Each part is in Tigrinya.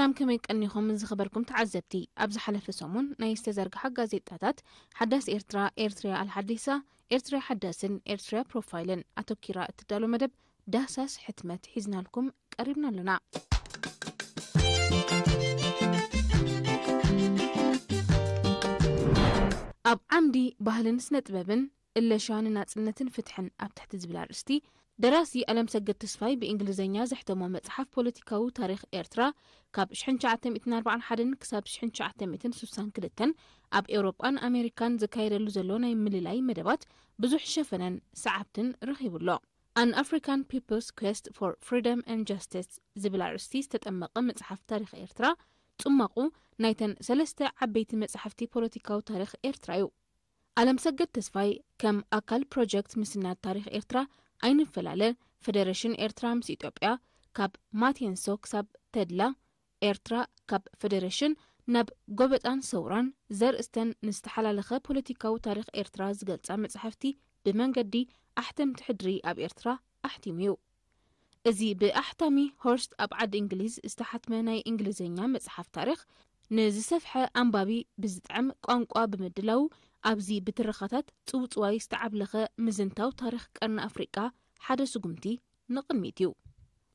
ሰላም፣ ከመይ ቀኒኹም ዝኸበርኩም ተዓዘብቲ? ኣብ ዝሓለፈ ሰሙን ናይ ዝተዘርግሓ ጋዜጣታት ሓዳስ ኤርትራ፣ ኤርትርያ ኣልሓዲሳ፣ ኤርትርያ ሓዳስን ኤርትርያ ፕሮፋይልን ኣተኪራ እትዳሎ መደብ ዳህሳስ ሕትመት ሒዝናልኩም ቀሪብና ኣሎና። ኣብ ዓምዲ ባህልን ስነ ጥበብን፣ እለሻ ንናጽነትን ፍትሕን ኣብ ትሕቲ ዝብል ኣርእስቲ፣ ደራሲ ኣለምሰገድ ተስፋይ ብእንግሊዝኛ ዘሕተሞ መጽሓፍ ፖለቲካዊ ታሪኽ ኤርትራ፣ ካብ ሽሕን ትሽዓተ ሚእትን ኣርባዓን ሓደን ክሳብ ሽሕን ትሽዓተ ሚእትን ስሳን ክልተን ኣብ ኤውሮጳን ኣሜሪካን ዝካየደሉ ዘሎ ናይ ምልላይ መደባት ብዙሕ ሸፈነን ሰዓብትን ረኺቡ ኣሎ። An African People's Quest for Freedom and Justice ዝብል ኣርእስቲ ዝተጠመቐ መጽሓፍ ታሪኽ ኤርትራ፣ ጽማቑ ናይተን ሰለስተ ዓበይቲ መጻሕፍቲ ፖለቲካዊ ታሪኽ ኤርትራ እዩ። ኣለምሰገድ ተስፋይ ከም ኣካል ፕሮጀክት ምስናድ ታሪኽ ኤርትራ ኣይንፈላለ፣ ፈደረሽን ኤርትራ ምስ ኢትዮጵያ፣ ካብ ማቴንሶ ክሳብ ተድላ፣ ኤርትራ ካብ ፈደረሽን ናብ ጎበጣን ሰውራን ዘርእስተን ንዝተሓላለኸ ፖለቲካዊ ታሪኽ ኤርትራ ዝገልጻ መጻሕፍቲ ብመንገዲ ኣሕተምቲ ሕድሪ ኣብ ኤርትራ ኣሕቲሙ እዩ። እዚ ብኣሕታሚ ሆርስት ኣብ ዓዲ እንግሊዝ ዝተሓትመ ናይ እንግሊዝኛ መጽሓፍ ታሪኽ፣ ንዝሰፍሐ ኣንባቢ ብዝጥዕም ቋንቋ ብምድላዉ፣ ኣብዚ ብትረኻታት ጽውጽዋይ ዝተዓብለኸ ምዝንታው ታሪኽ ቀርኒ ኣፍሪቃ ሓደ ስጉምቲ ንቕድሚት እዩ።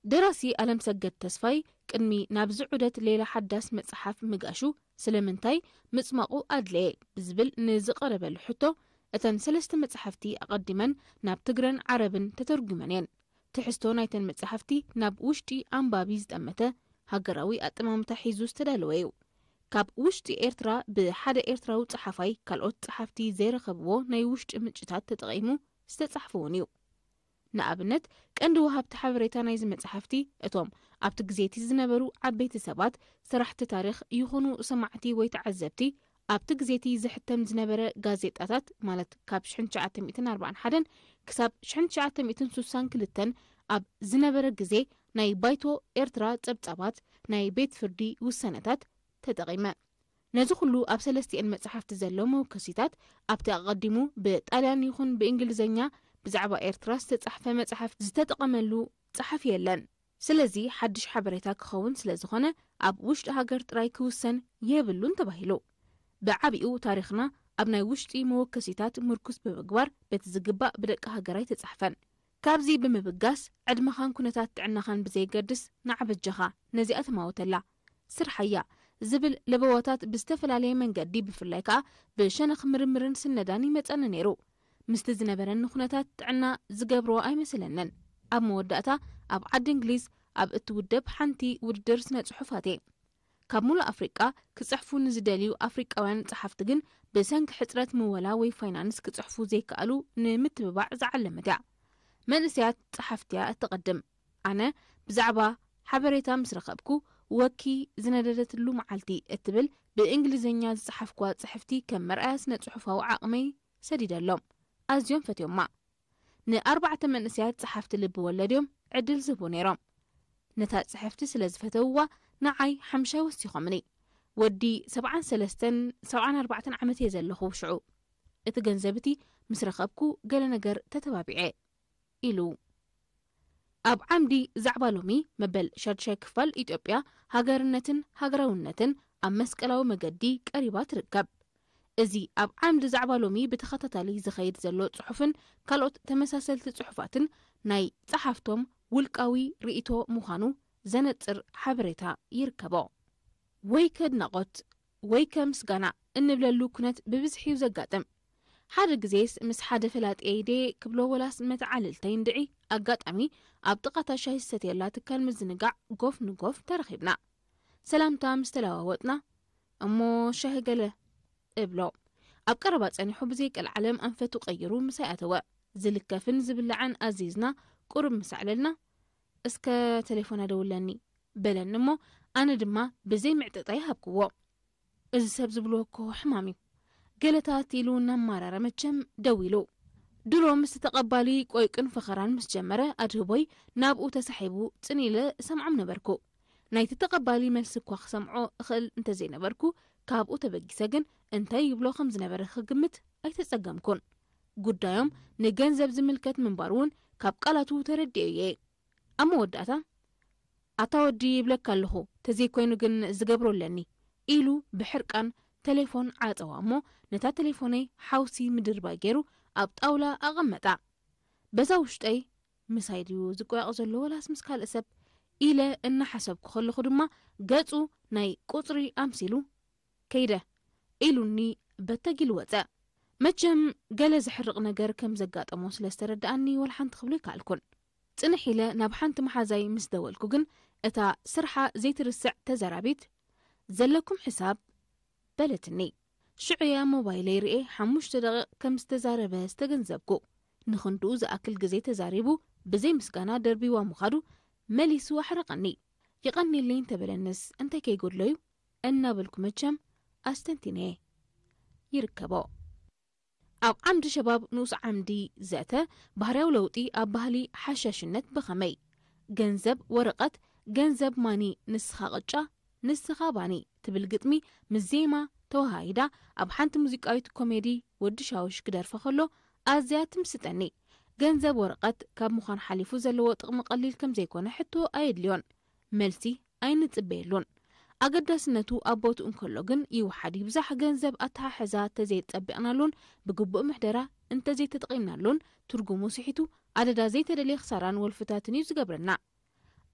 ደራሲ ኣለምሰገድ ተስፋይ ቅድሚ ናብዚ ዑደት ሌላ ሓዳስ መጽሓፍ ምግኣሹ ስለምንታይ ምጽማቑ ኣድለየ ብዝብል ንዝቐረበሉ ሕቶ፣ እተን ሰለስተ መጽሓፍቲ ኣቐዲመን ናብ ትግረን ዓረብን ተተርጉመን እየን። ትሕዝቶ ናይተን መጽሓፍቲ ናብ ውሽጢ ኣንባቢ ዝጠመተ ሃገራዊ ኣጠማምታ ሒዙ ዝተዳለወ እዩ። ካብ ውሽጢ ኤርትራ ብሓደ ኤርትራዊ ጸሓፋይ ካልኦት ጸሓፍቲ ዘይረኸብዎ ናይ ውሽጢ ምንጭታት ተጠቒሙ ዝተጻሕፈ እውን እዩ። ንኣብነት፣ ቀንዲ ወሃብቲ ሓበሬታ ናይዚ መጽሓፍቲ እቶም ኣብቲ ግዜቲ ዝነበሩ ዓበይቲ ሰባት፣ ሰራሕቲ ታሪኽ ይኹኑ ሰማዕቲ ወይ ተዓዘብቲ፣ ኣብቲ ግዜቲ ዝሕተም ዝነበረ ጋዜጣታት፣ ማለት ካብ ሽሕን ትሽዓተ ሚእትን ኣርባዓን ሓደን ክሳብ ሽሕን ትሽዓተ ሚእትን ስሳን ክልተን ኣብ ዝነበረ ግዜ ናይ ባይቶ ኤርትራ ጸብጻባት፣ ናይ ቤት ፍርዲ ውሳነታት ተጠቒመ። ነዚ ኩሉ ኣብ ሰለስቲኤን መጽሓፍቲ ዘሎ መወከሲታት፣ ኣብቲ ኣቐዲሙ ብጣልያን ይኹን ብእንግሊዝኛ ብዛዕባ ኤርትራ ዝተጻሕፈ መጽሓፍ ዝተጠቐመሉ ጸሓፊ የለን። ስለዚ ሓድሽ ሓበሬታ ክኸውን ስለ ዝኾነ፣ ኣብ ውሽጢ ሃገር ጥራይ ክውሰን የብሉን ተባሂሉ። ብዓቢኡ ታሪኽና ኣብ ናይ ውሽጢ መወከሲታት ምርኩስ ብምግባር፣ በቲ ዝግባእ ብደቂ ሃገር ኣይተጻሕፈን። ካብዚ ብምብጋስ፣ ዕድመኻን ኩነታት ጥዕናኻን ብዘየገድስ፣ ንዓ በጃኻ ነዚኣ ተማወተላ፣ ስርሓያ ዝብል ለበዋታት ብዝተፈላለየ መንገዲ፣ ብፍላይ ከኣ ብሸነኽ ምርምርን ስነዳን ይመጸኒ ነይሩ። ምስቲ ዝነበረኒ ኩነታት ጥዕና ዝገብሮ ኣይመሰለንን። ኣብ መወዳእታ፣ ኣብ ዓዲ እንግሊዝ ኣብ እትውደብ ሓንቲ ውድድር ስነ ጽሑፋት እየ። ካብ ሙሉእ ኣፍሪቃ ክጽሕፉ ንዝደልዩ ኣፍሪቃውያን ጸሓፍቲ ግን፣ ብሰንኪ ሕጽረት ምወላ ወይ ፋይናንስ ክጽሕፉ ዘይከኣሉ ንምትብባዕ ዝዓለመት እያ። መንእሰያት ጸሓፍቲ እያ እትቐድም። ኣነ ብዛዕባ ሓበሬታ ምስ ረኸብኩ፣ ወኪ ዝነደደትሉ መዓልቲ እትብል ብእንግሊዝኛ ዝጸሓፍኩዋ ጽሕፍቲ ከም መርኣያ ስነ ጽሑፋዊ ዓቕመይ ሰዲደሎም። ኣዝዮም ፈትዮማ። ንኣርባዕተ መንእሰያት ጸሓፍቲ ልቢ ወለድ እዮም ዕድል ዝህቡ ነይሮም። ነታ ጽሕፍቲ ስለ ዝፈተውዋ፣ ንዓይ ሓምሻይ ወሲኾምኒ። ወዲ ሰብዓን ሰለስተን፣ ሰብዓን ኣርባዕተን ዓመት እየ ዘለኹ ሽዑ። እቲ ገንዘብ እቲ ምስ ረኸብኩ፣ ገለ ነገር ተተባቢዐ፣ ኢሉ። ኣብ ዓምዲ ዛዕባ ሎሚ፣ መበል ሻድሻይ ክፋል፣ ኢትዮጵያ፣ ሃገርነትን ሃገራውነትን ኣብ መስቀላዊ መገዲ ቀሪባ ትርከብ። እዚ ኣብ ዓምዲ ዛዕባ ሎሚ ብተኸታታሊ ዝኸይድ ዘሎ ጽሑፍን ካልኦት ተመሳሰልቲ ጽሑፋትን፣ ናይ ጸሓፍቶም ውልቃዊ ርእይቶ ምዃኑ ዘነጽር ሓበሬታ ይርከቦ። ወይከ ኣድናቖት፣ ወይከ ምስጋና እንብለሉ ኩነት ብብዝሒ እዩ ዘጋጥም። ሓደ ግዜስ ምስ ሓደ ፈላጥየይ ድየ ክብሎ፣ ወላስ መተዓልልተይ እንድዒ፣ ኣጋጣሚ ኣብ ጥቓ እታ ሻሂ ዝሰትየላ ትካል ምዝንጋዕ ጎፍ ንጎፍ ተረኺብና። ሰላምታ ምስ ተለዋወጥና፣ "እሞ ሻሂ ገለ?" እብሎ። ኣብ ቀረባ ጸኒሑ ብዘይቀልዓለም ኣንፈቱ ቀይሩ ምሳይ ኣተወ። ዝልከፍን ዝብላዕን ኣዚዝና ቁሩብ ምስ ኣዕለልና፣ "እስከ ቴሌፎና ደውለኒ" በለኒ እሞ፣ ኣነ ድማ ብዘይ ምዕጥጣይ ሃብክዎ። "እዚ ሰብ ዝብልዎ እኮ ሕማም እዩ" ገለታት ኢሉ እናማረረ መቸም ደዊሉ። ድሮ ምስቲ ተቐባሊ ቆይቅን ፈኸራን ምስ ጀመረ፣ ኣድህቦይ ናብኡ ተሳሒቡ ጽን ኢለ እሰምዖም ነበርኩ። ናይቲ ተቐባሊ መልሲ እኳ ክሰምዖ እኽእል እንተዘይነበርኩ፣ ካብኡ ተበጊሰ ግን እንታይ ይብሎ ከም ዝነበረ ክግምት ኣይተጸገምኩን። ጉዳዮም ንገንዘብ ዝምልከት ምንባሩ እውን ካብ ቃላቱ ተረዲኤ እየ። ኣብ መወዳእታ፣ ኣታ ወዲ ይብለካ ኣለኹ፣ ተዘይኮይኑ ግን ዝገብሮ ኣለኒ፣ ኢሉ ብሕርቃን ተሌፎን ዓጸዋ እሞ፣ ነታ ተሌፎነይ ሓውሲ ምድርባይ ገይሩ ኣብ ጣውላ ኣቐመጣ። በዛ ውሽጠይ፣ ምሳይ ድዩ ዝቆያቕ ዘሎ ወላስ ምስ ካልእ ሰብ? ኢለ እናሓሰብኩ ከለኹ ድማ፣ ገጹ ናይ ቁጽሪ ኣምሲሉ፣ ከይደ፣ ኢሉኒ በተግ ኢሉ ወጸ። መቸም ገለ ዘሕርቕ ነገር ከም ዘጋጠሞ ስለ ዝተረድኣኒ፣ ወላ ሓንቲ ክብሎ ኣይከኣልኩን። ጽንሕ ኢለ ናብ ሓንቲ መሓዛይ ምስ ደወልኩ ግን፣ እታ ስርሓ ዘይትርስዕ ተዛራቢት፣ "ዘለኩም ሕሳብ?" በለትኒ። ሽዑ እያ ሞባይለይ ርእየ ሓሙሽተ ደቂቕ ከም ዝተዛረበ ዝተገንዘብኩ። ንኽንድኡ ዝኣክል ግዜ ተዛሪቡ ብዘይ ምስጋና ደርቢዋ ምኻዱ መሊሱ ኣሕረቐኒ። "ይቐንየለይ እንተበለንስ እንታይ ከይጎድሎ እዩ?" እናበልኩ መቸም ኣስተንቲነየ። ይርከቦ። ኣብ ዓምዲ ሸባብ ንኡስ ዓምዲ ዘተ፣ ባህርያዊ ለውጢ ኣብ ባህሊ ሓሻሽነት ብኸመይ? ገንዘብ ወረቐት፣ ገንዘብ ማኒ፣ ንስኻ ቅጫ፣ ንስኻ ባኒ ትብል ግጥሚ ምስ ዜማ ተወሃሂዳ ኣብ ሓንቲ ሙዚቃዊት ኮሜዲ ወዲ ሻውሽ ክደርፋ ከሎ ኣዝያ ትምስጠኒ። ገንዘብ ወረቐት ካብ ምዃን ሓሊፉ ዘለዎ ጥቕሚ ቀሊል ከም ዘይኮነ ሕቶ ኣየድልዮን። መልሲ ኣይንጽበየሉን። ኣገዳስነቱ ኣብ ቦትኡ እንከሎ ግን ይውሓድ ይብዛሕ ገንዘብ ኣተሓሕዛ ተዘይጸቢቕናሉን ብግቡእ ምሕደራ እንተዘይተጠቒምናሉን ትርጉሙ ስሒቱ ኣደዳ ዘይተደልየ ክሳራን ወልፍታትን እዩ ዝገብረና።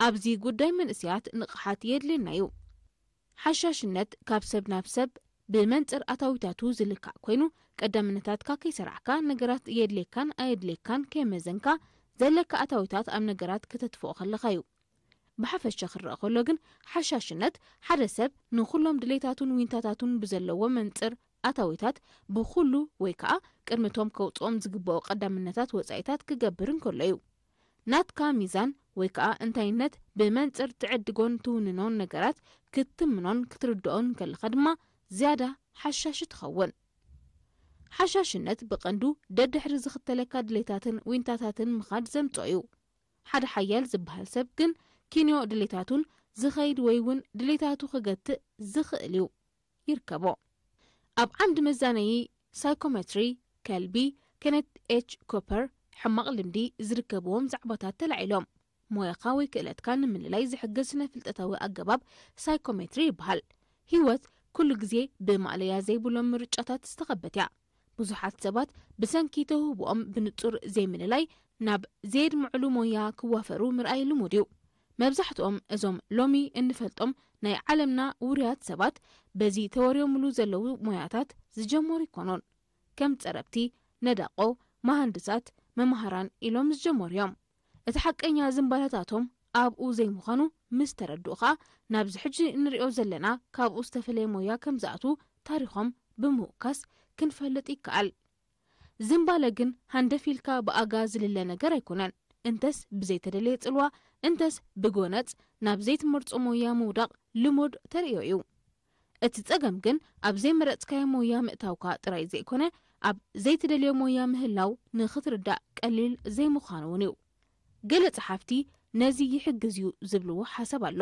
ኣብዚ ጉዳይ መንእሰያት ንቕሓት የድልየና እዩ። ሓሻሽነት ካብ ሰብ ናብ ሰብ ብመንጽር ኣታዊታቱ ዝልካዕ ኮይኑ፣ ቀዳምነታትካ ከይሰራዕካ ነገራት የድልየካን ኣየድልየካን ከይመዘንካ፣ ዘለካ ኣታዊታት ኣብ ነገራት ከተትፍኦ ከለኻ እዩ። ብሓፈሻ ክረኣ ከሎ ግን፣ ሓሻሽነት ሓደ ሰብ ንኹሎም ድሌታቱን ዊንታታቱን ብዘለዎ መንጽር ኣታዊታት ብኹሉ ወይ ከኣ ቅድሚቶም ከውጽኦም ዝግብኦ ቀዳምነታት ወጻኢታት ክገብር እንከሎ እዩ። ናትካ ሚዛን ወይ ከኣ እንታይነት ብመንጽር ትዕድጎን ትውንኖን ነገራት ክትትምኖን ክትርድኦን ከለኻ ድማ ዝያዳ ሓሻሺ ትኸውን። ሓሻሽነት ብቐንዱ ደድሕሪ ዝኽተለካ ድሌታትን ዊንታታትን ምኻድ ዘምጽኦ እዩ። ሓደ ሓያል ዝበሃል ሰብ ግን ኪንዮ ድሌታቱን ዝኸይድ ወይ እውን ድሌታቱ ክገትእ ዝኽእል እዩ። ይርከቦ። ኣብ ዓምዲ መዛነዪ ሳይኮሜትሪ ከልቢ ኬነት ኤች ኮፐር ሕማቕ ልምዲ ዝርከብዎም ዛዕባታት ተላዒሎም። ሞያኻ ወይ ክእለትካ ንምልላይ ዝሕግዝ ስነ ፍልጠታዊ ኣገባብ ሳይኮሜትሪ ይበሃል። ህይወት ኩሉ ግዜ ብማእለያ ዘይብሎም ምርጫታት ዝተኸበት እያ። ብዙሓት ሰባት ብሰንኪ ተውህቦኦም ብንጹር ዘይምልላይ ናብ ዘየድምዕሉ ሞያ ክዋፈሩ ምርኣይ ልሙድ እዩ። መብዛሕትኦም እዞም ሎሚ እንፈልጦም ናይ ዓለምና ውሩያት ሰባት በዚ ተወርዮምሉ ዘለዉ ሞያታት ዝጀመሩ ኣይኮኑን። ከም ጸረብቲ፣ ነዳቖ፣ መሃንድሳት፣ መማህራን ኢሎም ዝጀመሩ እዮም። እቲ ሓቀኛ ዝንባለታቶም ኣብኡ ዘይምዃኑ ምስ ተረድኡ ኸኣ ናብዚ ሕጂ እንሪኦ ዘለና ካብኡ ዝተፈለየ ሞያ ከም ዝኣትዉ ታሪኾም ብምውካስ ክንፈልጥ ይከኣል። ዝንባለ ግን ሃንደፍ ኢልካ ብኣጋ ዝልለ ነገር ኣይኮነን። እንተስ ብዘይተደለየ ጽልዋ፣ እንተስ ብጎነጽ ናብ ዘይትመርጾ ሞያ ምውዳቕ ልሙድ ተርእዮ እዩ። እቲ ጸገም ግን ኣብ ዘይመረጽካዮ ሞያ ምእታውካ ጥራይ ዘይኮነ፣ ኣብ ዘይትደልዮ ሞያ ምህላው ንኽትርዳእ ቀሊል ዘይምዃኑ እውን እዩ። ገለ ጸሓፍቲ ነዚ ይሕግዝ እዩ ዝብልዎ ሓሳብ ኣሎ።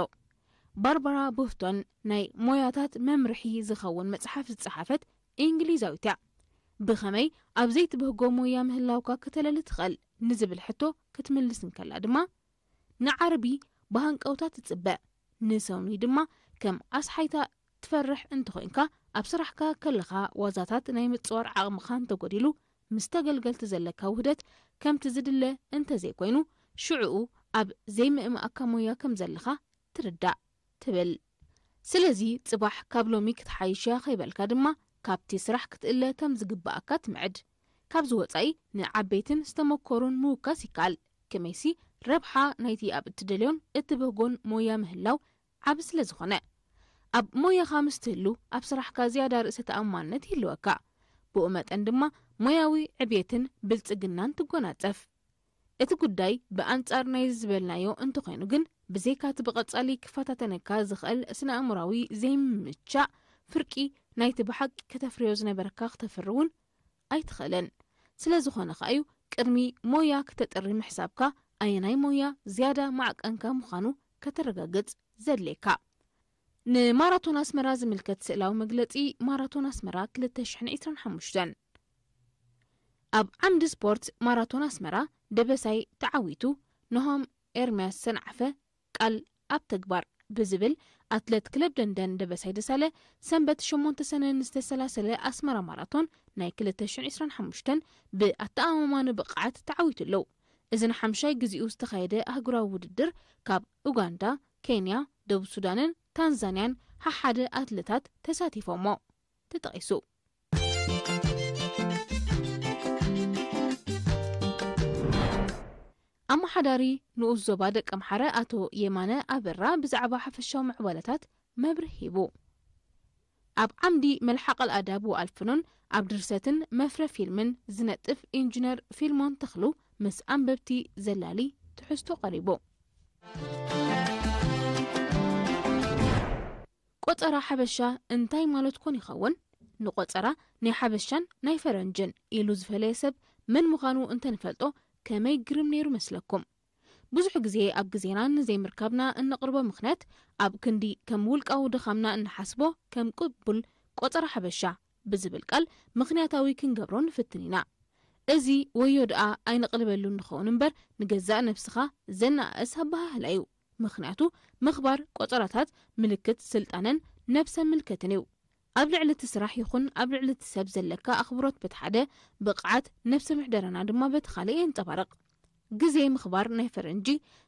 ባርባራ ቦፍቶን ናይ ሞያታት መምርሒ ዝኸውን መጽሓፍ ዝጸሓፈት እንግሊዛዊት እያ። ብኸመይ ኣብ ዘይትብህጎ ሞያ ምህላውካ ክተለሊ ትኽእል ንዝብል ሕቶ ክትምልስ እንከላ ድማ፣ ንዓርቢ ብሃንቀውታ ትጽበ፣ ንሰኑይ ድማ ከም ኣስሓይታ ትፈርሕ እንተኾይንካ፣ ኣብ ስራሕካ ከለኻ ዋዛታት ናይ ምጽዋር ዓቕምኻ እንተጎዲሉ፣ ምስ ተገልገልቲ ዘለካ ውህደት ከምቲ ዝድለ እንተዘይኮይኑ፣ ሽዑኡ ኣብ ዘይምእማኣካ ሞያ ከም ዘለኻ ትርዳእ ትብል። ስለዚ ጽባሕ ካብ ሎሚ ክትሓይሽ እያ ከይበልካ ድማ፣ ካብቲ ስራሕ ክትእለ ከም ዝግብኣካ ትምዕድ። ካብዚ ወጻኢ ንዓበይትን ዝተመኮሩን ምውካስ ይከኣል። ከመይሲ ረብሓ ናይቲ ኣብ እትደልዮን እትብህጎን ሞያ ምህላው ዓቢ ስለ ዝኾነ። ኣብ ሞያኻ ምስ ትህሉ፣ ኣብ ስራሕካ ዝያዳ ርእሰ ተኣማንነት ይህልወካ። ብኡ መጠን ድማ ሞያዊ ዕብየትን ብልጽግናን ትጎናጸፍ። እቲ ጉዳይ ብኣንጻር ናይዚ ዝበልናዮ እንተኾይኑ ግን፣ ብዘይካ እቲ ብቐጻሊ ክፈታተነካ ዝኽእል ስነ-ኣእምሮኣዊ ዘይምምቻእ፣ ፍርቂ ናይቲ ብሓቂ ከተፍርዮ ዝነበረካ ክተፍሪ እውን ኣይትኽእልን። ስለ ዝኾነ ከኣ እዩ ቅድሚ ሞያ ክተጥሪ ምሕሳብካ ኣየናይ ሞያ ዝያዳ ማዕቀንካ ምዃኑ ከተረጋግጽ ዘድልየካ። ንማራቶን ኣስመራ ዝምልከት ስእላዊ መግለጺ ማራቶን ኣስመራ ክልተ ሽሕን ዕስራን ሓሙሽተን። ኣብ ዓምዲ ስፖርት ማራቶን ኣስመራ ደበሳይ ተዓዊቱ፣ ነሆም ኤርምያስ ሰንዓፈ ቃል ኣብ ተግባር ብዝብል ኣትለት ክለብ ደንደን ደበሳይ ደሳለ ሰንበት ሸሞንተ ሰነ ንዝተሰላሰለ ኣስመራ ማራቶን ናይ ክልተ ሽሕን ዕስራን ሓሙሽተን ብኣተኣማማኒ ብቕዓት ተዓዊቱ ኣሎ። እዚ ንሓምሻይ ግዜኡ ዝተኻየደ ኣህጉራዊ ውድድር ካብ ኡጋንዳ፣ ኬንያ፣ ደቡብ ሱዳንን ታንዛንያን ሓሓደ ኣትለታት ተሳቲፎሞ ተጠቒሱ። ኣመሓዳሪ ንኡስ ዞባ ደቀምሓረ ኣቶ የማነ ኣበራ ብዛዕባ ሓፈሻዊ ምዕባለታት መብርህ ሂቡ። ኣብ ዓምዲ መልሓቕ ኣዳብ ወኣልፍኖን ኣብ ድርሰትን መፍረ ፊልምን ዝነጥፍ ኢንጂነር ፊልሞን ተኽሉ ምስ ኣንበብቲ ዘላሊ ትሕዝቶ ቀሪቡ። ቆጸራ ሓበሻ እንታይ ማለት ኮን ይኸውን? ንቆጸራ ናይ ሓበሻን ናይ ፈረንጅን ኢሉ ዝፈለየ ሰብ መን ምዃኑ እንተንፈልጦ ከመይ ግርም ነይሩ መስለኩም? ብዙሕ ግዜ ኣብ ግዜና ንዘይምርካብና እነቕርቦ ምኽንያት ኣብ ክንዲ ከም ውልቃዊ ድኻምና እንሓስቦ ከም ቅቡል ቆጸራ ሓበሻ ብዝብል ቃል ምኽንያታዊ ክንገብሮ ንፍትን ኢና። እዚ ወዮ ደኣ ኣይንቕልበሉ ንኸውን እምበር ንገዛእ ነብስኻ ዘነኣእስ ኣበሃህላ እዩ። ምኽንያቱ ምኽባር ቆጸራታት ምልክት ስልጣነን ነብሰ ምልከትን እዩ። ኣብ ልዕሊ እቲ ስራሕ ይኹን ኣብ ልዕሊ እቲ ሰብ ዘለካ ኣኽብሮት በቲ ሓደ፣ ብቕዓት ነብሰ ምሕደራና ድማ በቲ ካልእ የንጸባርቕ። ግዜ ምኽባር ናይ ፈረንጂ፣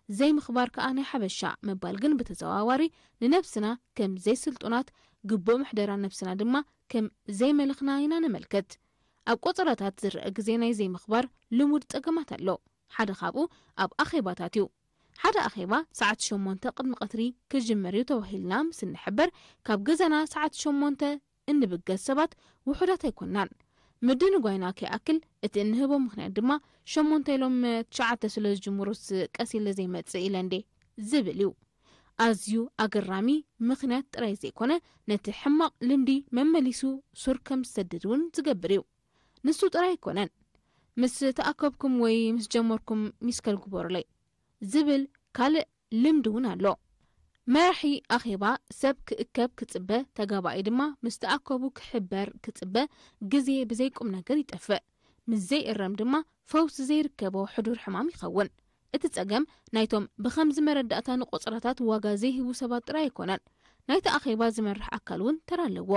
ዘይምኽባር ከኣ ናይ ሓበሻ ምባል ግን ብተዘዋዋሪ ንነብስና ከም ዘይስልጡናት፣ ግቡእ ምሕደራ ነብስና ድማ ከም ዘይመለኽና ኢና ነመልክት። ኣብ ቆጸራታት ዝረአ ግዜ ናይ ዘይምኽባር ልሙድ ጸገማት ኣሎ። ሓደ ካብኡ ኣብ ኣኼባታት እዩ። ሓደ ኣኼባ ሰዓት ሸሞንተ ቅድሚ ቀትሪ ክጅመር እዩ ተባሂልና ምስ እንሕበር፣ ካብ ገዛና ሰዓት ሸሞንተ እንብገስ ሰባት ውሑዳት ኣይኮናን። ምድንጓይና ከይኣክል፣ እቲ እንህቦ ምኽንያት ድማ ሸሞንተ ኢሎም ትሽዓተ ስለ ዝጅምሩስ ቀስ ኢለ ዘይመጽእ ኢለ እንዴ ዝብል እዩ። ኣዝዩ ኣገራሚ ምኽንያት ጥራይ ዘይኮነ፣ ነቲ ሕማቕ ልምዲ መመሊሱ ሱር ከም ዝሰድድ እውን ዝገብር እዩ። ንሱ ጥራይ ኣይኮነን። "ምስ ተኣከብኩም ወይ ምስ ጀመርኩም ሚስከል ግበሩለይ" ዝብል ካልእ ልምዲ እውን ኣሎ። መራሒ ኣኼባ ሰብ ክእከብ ክጽበ፣ ተጋባኢ ድማ ምስ ተኣከቡ ክሕበር ክጽበ፣ ግዜ ብዘይ ቁም ነገር ይጠፍእ። ምስ ዘይእረም ድማ ፈውሲ ዘይርከቦ ሕዱር ሕማም ይኸውን። እቲ ጸገም ናይቶም ብኸምዚ መረዳእታ ንቆጽራታት ዋጋ ዘይህቡ ሰባት ጥራይ ኣይኮነን። ናይቲ ኣኼባ ዝመርሕ ኣካል እውን ተራ ኣለዎ።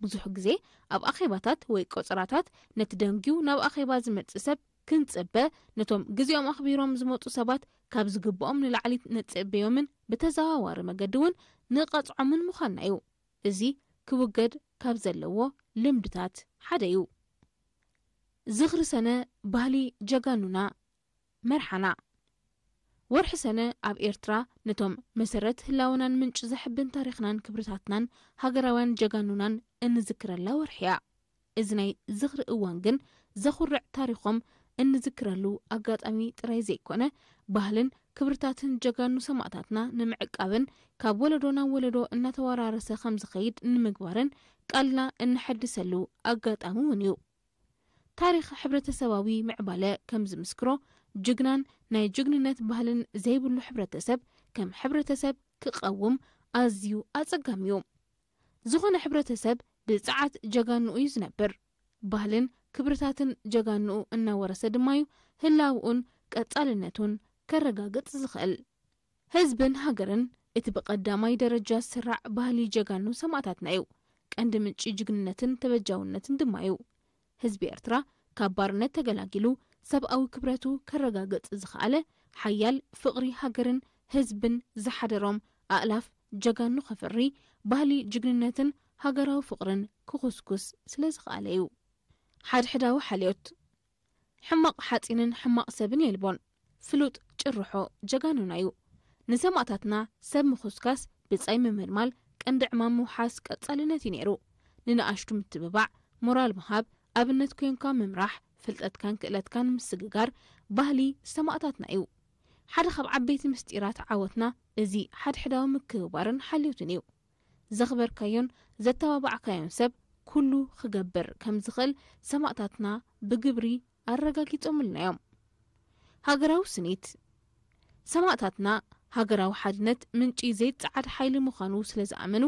ብዙሕ ግዜ ኣብ ኣኼባታት ወይ ቆጽራታት ነቲ ደንጊዩ ናብ ኣኼባ ዝመጽእ ሰብ ክንጽበ፣ ነቶም ግዜኦም ኣኽቢሮም ዝመጹ ሰባት ካብ ዝግብኦም ንላዕሊ ንጽበዮምን ብተዘዋዋሪ መገዲ እውን ንቐጽዖምን ምዃንና እዩ። እዚ ክውገድ ካብ ዘለዎ ልምድታት ሓደ እዩ። ዝኽሪ ሰነ ባህሊ ጀጋኑና መርሓና። ወርሒ ሰነ ኣብ ኤርትራ ነቶም መሰረት ህላወናን ምንጪ ዘሕብን ታሪኽናን ክብርታትናን ሃገራውያን ጀጋኑናን እንዝክረላ ወርሒ እያ። እዚ ናይ ዝኽሪ እዋን ግን ዘኹርዕ ታሪኾም እንዝክረሉ ኣጋጣሚ ጥራይ ዘይኮነ፣ ባህልን ክብርታትን ጀጋኑ ሰማእታትና ንምዕቃብን ካብ ወለዶ ናብ ወለዶ እናተወራረሰ ከም ዝኸይድ ንምግባርን ቃልና እንሐድሰሉ ኣጋጣሚ እውን እዩ። ታሪኽ ሕብረተሰባዊ ምዕባለ ከም ዝምስክሮ፣ ጅግናን ናይ ጅግንነት ባህልን ዘይብሉ ሕብረተሰብ ከም ሕብረተሰብ ክቐውም ኣዝዩ ኣጸጋሚ እዩ። ዝኾነ ሕብረተሰብ ብጸዓት ጀጋኑኡ እዩ ዝነብር። ባህልን ክብርታትን ጀጋኑኡ እናወረሰ ድማ እዩ ህላውኡን ቀጻልነቱን ከረጋግጽ ዝኽእል። ህዝብን ሃገርን እቲ ብቐዳማይ ደረጃ ዝስራዕ ባህሊ ጀጋኑ ሰማእታትና እዩ። ቀንዲ ምንጪ ጅግንነትን ተበጃውነትን ድማ እዩ። ህዝቢ ኤርትራ ካብ ባርነት ተገላጊሉ ሰብኣዊ ክብረቱ ከረጋግጽ ዝኸኣለ፣ ሓያል ፍቕሪ ሃገርን ህዝብን ዝሓደሮም ኣእላፍ ጀጋኑ ከፍሪ፣ ባህሊ ጅግንነትን ሃገራዊ ፍቕርን ክኹስኩስ ስለ ዝኸኣለ እዩ። ሓድሕዳዊ ሓልዮት። ሕማቕ ሓጺንን ሕማቕ ሰብን የልቦን። ፍሉጥ ጭርሖ ጀጋኑና እዩ። ንሰማእታትና ሰብ ምኹስካስ፣ ብጻይ ምምልማል፣ ቀንዲ ዕማም ምውሓስ ቀጻልነት እዩ ነይሩ። ንንኣሽቱ ምትብባዕ፣ ሞራል ምሃብ፣ ኣብነት ኮይንካ ምምራሕ፣ ፍልጠትካን ክእለትካን ምስግጋር ባህሊ ሰማእታትና እዩ። ሓደ ካብ ዓበይቲ ምስጢራት ዓወትና እዚ ሓድሕዳዊ ምክብባርን ሓልዮትን እዩ። ዘኽበርካዮን ዘተባባዕካዮን ሰብ ኩሉ ክገብር ከም ዝኽእል ሰማእታትና ብግብሪ ኣረጋጊጾምልና እዮም። ሃገራዊ ስኒት። ሰማእታትና ሃገራዊ ሓድነት ምንጪ ዘይጸዓድ ሓይሊ ምዃኑ ስለ ዝኣመኑ፣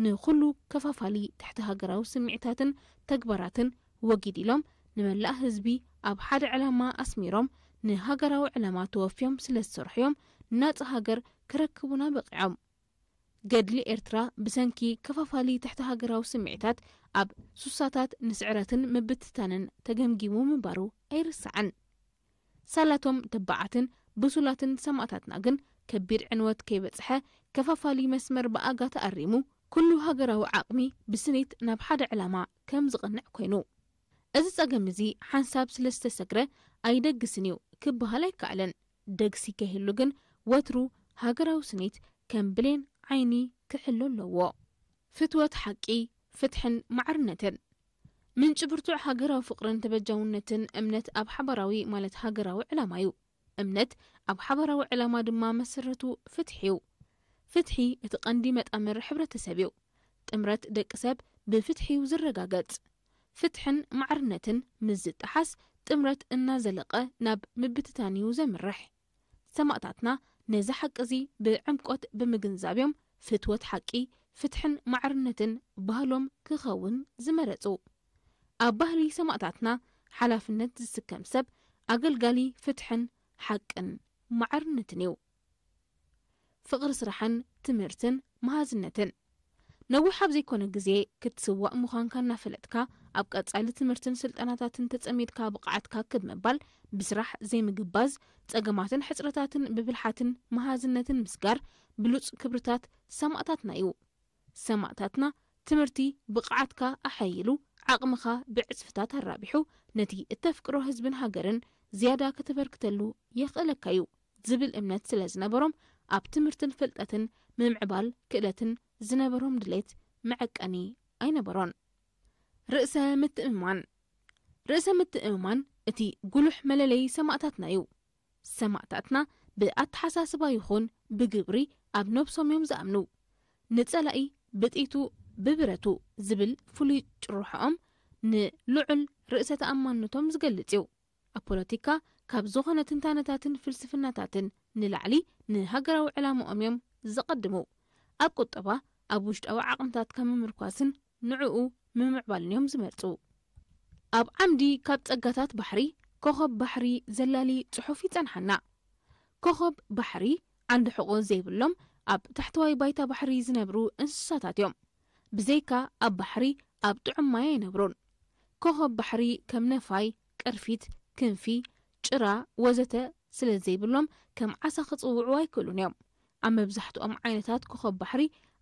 ንኹሉ ከፋፋሊ ትሕቲ ሃገራዊ ስምዒታትን ተግባራትን ወጊድ ኢሎም፣ ንመላእ ህዝቢ ኣብ ሓደ ዕላማ ኣስሚሮም፣ ንሃገራዊ ዕላማ ተወፍዮም ስለ ዝሰርሑ እዮም ናጻ ሃገር ክረክቡና በቒዖም። ገድሊ ኤርትራ ብሰንኪ ከፋፋሊ ትሕቲ ሃገራዊ ስምዒታት ኣብ ሱሳታት ንስዕረትን ምብትታንን ተገምጊሙ ምንባሩ ኣይርሳዕን። ሳላቶም ተባዓትን ብሱላትን ሰማእታትና ግን ከቢድ ዕንወት ከይበጽሐ ከፋፋሊ መስመር ብኣጋ ተኣሪሙ፣ ኩሉ ሃገራዊ ዓቕሚ ብስኒት ናብ ሓደ ዕላማ ከም ዝቕንዕ ኮይኑ። እዚ ጸገም እዚ ሓንሳብ ስለ ዝተሰግረ ኣይደግስን እዩ ክበሃል ኣይከኣልን። ደግሲ ከይህሉ ግን ወትሩ ሃገራዊ ስኒት ከም ብሌን ዓይኒ ክሕሎ ኣለዎ። ፍትወት ሓቂ፣ ፍትሕን ማዕርነትን። ምንጪ ብርቱዕ ሃገራዊ ፍቕርን ተበጃውነትን እምነት ኣብ ሓባራዊ ማለት ሃገራዊ ዕላማ እዩ። እምነት ኣብ ሓባራዊ ዕላማ ድማ መሰረቱ ፍትሒ እዩ። ፍትሒ እቲ ቀንዲ መጣምር ሕብረተሰብ እዩ። ጥምረት ደቂ ሰብ ብፍትሒ እዩ ዝረጋገጽ። ፍትሕን ማዕርነትን ምስ ዝጠሓስ ጥምረት እናዘለቐ ናብ ምብትታን እዩ ዘምርሕ። ሰማእታትና ነዚ ሓቂ እዚ ብዕምቆት ብምግንዛብ እዮም ፍትወት ሓቂ፣ ፍትሕን ማዕርነትን ባህሎም ክኸውን ዝመረጹ። ኣብ ባህሊ ሰማእታትና ሓላፍነት ዝስከም ሰብ ኣገልጋሊ ፍትሕን ሓቅን ማዕርነትን እዩ። ፍቕሪ ስራሕን ትምህርትን መሃዝነትን። ነዊሕ ኣብ ዘይኮነ ግዜ ክትስዋእ ምዃንካ እናፈለጥካ፣ ኣብ ቀጻሊ ትምህርትን ስልጠናታትን ተጸሚድካ ብቕዓትካ ክብ ምባል፣ ብስራሕ ዘይምግባዝ፣ ጸገማትን ሕጽረታትን ብብልሓትን መሃዝነትን ምስጋር ብሉጽ ክብርታት ሰማእታትና እዩ። ሰማእታትና ትምህርቲ ብቕዓትካ ኣሐይሉ፣ ዓቕምኻ ብዕጽፍታት ኣራቢሑ፣ ነቲ እተፍቅሮ ህዝብን ሃገርን ዝያዳ ከተበርክተሉ የኽእለካ እዩ ዝብል እምነት ስለ ዝነበሮም፣ ኣብ ትምህርትን ፍልጠትን ምምዕባል ክእለትን ዝነበሮም ድሌት መዐቀኒ ኣይነበሮን። ርእሰ ምትእምማን። ርእሰ ምትእምማን እቲ ጉሉሕ መለለዪ ሰማእታትና እዩ። ሰማእታትና ብኣተሓሳስባ ይኹን ብግብሪ ኣብ ነብሶም እዮም ዝኣምኑ። ንጸላኢ ብጥይቱ ብብረቱ ዝብል ፍሉይ ጭርሖኦም ንልዑል ርእሰ ተኣማንነቶም ዝገልጽ እዩ። ኣብ ፖለቲካ ካብ ዝኾነ ትንታነታትን ፍልስፍናታትን ንላዕሊ ንሃገራዊ ዕላምኦም እዮም ዘቐድሙ። ኣብ ቁጠባ ኣብ ውሽጣዊ ዓቕምታትካ ምምርኳስን ንዕኡ ምምዕባልን እዮም ዝመርጹ። ኣብ ዓምዲ ካብ ጸጋታት ባሕሪ ኮኸብ ባሕሪ ዘላሊ ጽሑፍ ይጸንሓና። ኮኸብ ባሕሪ ዓንዲ ሕቖ ዘይብሎም ኣብ ታሕተዋይ ባይታ ባሕሪ ዝነብሩ እንስሳታት እዮም። ብዘይካ ኣብ ባሕሪ ኣብ ጥዑም ማይ ኣይነብሩን። ኮኸብ ባሕሪ ከም ነፋይ፣ ቅርፊት፣ ክንፊ፣ ጭራ ወዘተ ስለ ዘይብሎም ከም ዓሳ ክጽውዑ ኣይክእሉን እዮም። ኣብ መብዛሕትኦም ዓይነታት ኮኸብ ባሕሪ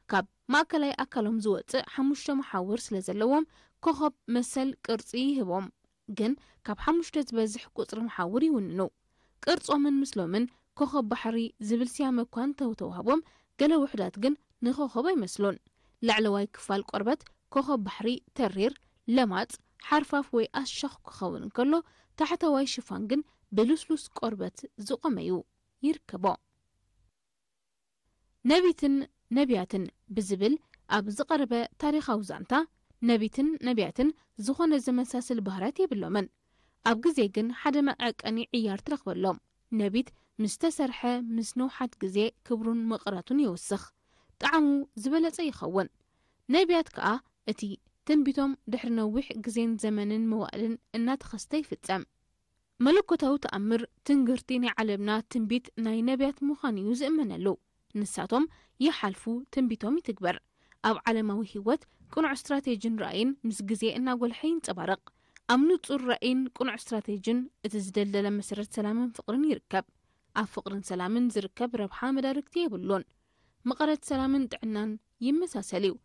ካብ ማእከላይ ኣካሎም ዝወጽእ ሓሙሽተ መሓውር ስለ ዘለዎም ኮኸብ መሰል ቅርጺ ይህቦም። ግን ካብ ሓሙሽተ ዝበዝሕ ቁጽሪ መሓውር ይውንኑ። ቅርጾምን ምስሎምን ኮኸብ ባሕሪ ዝብል ስያመ እኳ እንተተዋህቦም፣ ገለ ውሑዳት ግን ንኮኸብ ኣይመስሉን። ላዕለዋይ ክፋል ቆርበት ኮኸብ ባሕሪ ተሪር፣ ለማጽ፣ ሓርፋፍ ወይ ኣሻኽ ክኸውን እንከሎ፣ ታሕተዋይ ሽፋን ግን ብልስሉስ ቆርበት ዝቖመ እዩ። ይርከቦ። ነቢትን ነቢያትን ብዝብል ኣብ ዝቐረበ ታሪኻዊ ዛንታ፣ ነቢትን ነቢያትን ዝኾነ ዘመሳስል ባህርያት የብሎምን። ኣብ ግዜ ግን ሓደ መዐቀኒ ዕያር ትረኽበሎም። ነቢት ምስ ተሰርሐ ምስ ነውሓት ግዜ ክብሩን መቐረቱን ይውስኽ፣ ጣዕሙ ዝበለጸ ይኸውን። ነቢያት ከኣ እቲ ትንቢቶም ድሕሪ ነዊሕ ግዜን ዘመንን መዋእልን እናተኸስተ ይፍጸም። መለኮታዊ ተኣምር ትንግርቲ ናይ ዓለምና ትንቢት ናይ ነቢያት ምዃን እዩ ዝእመነሉ። ንሳቶም ይሓልፉ፣ ትንቢቶም ይትግበር። ኣብ ዓለማዊ ህይወት ቅኑዕ ስትራቴጂን ራእይን ምስ ግዜ እናጎልሐ ይንጸባረቕ። ኣብ ንጹር ራእይን ቅኑዕ ስትራቴጂን እቲ ዝደልደለ መሰረት ሰላምን ፍቕርን ይርከብ። ኣብ ፍቕርን ሰላምን ዝርከብ ረብሓ መዳርግቲ የብሉን። መቐረት ሰላምን ጥዕናን ይመሳሰል እዩ።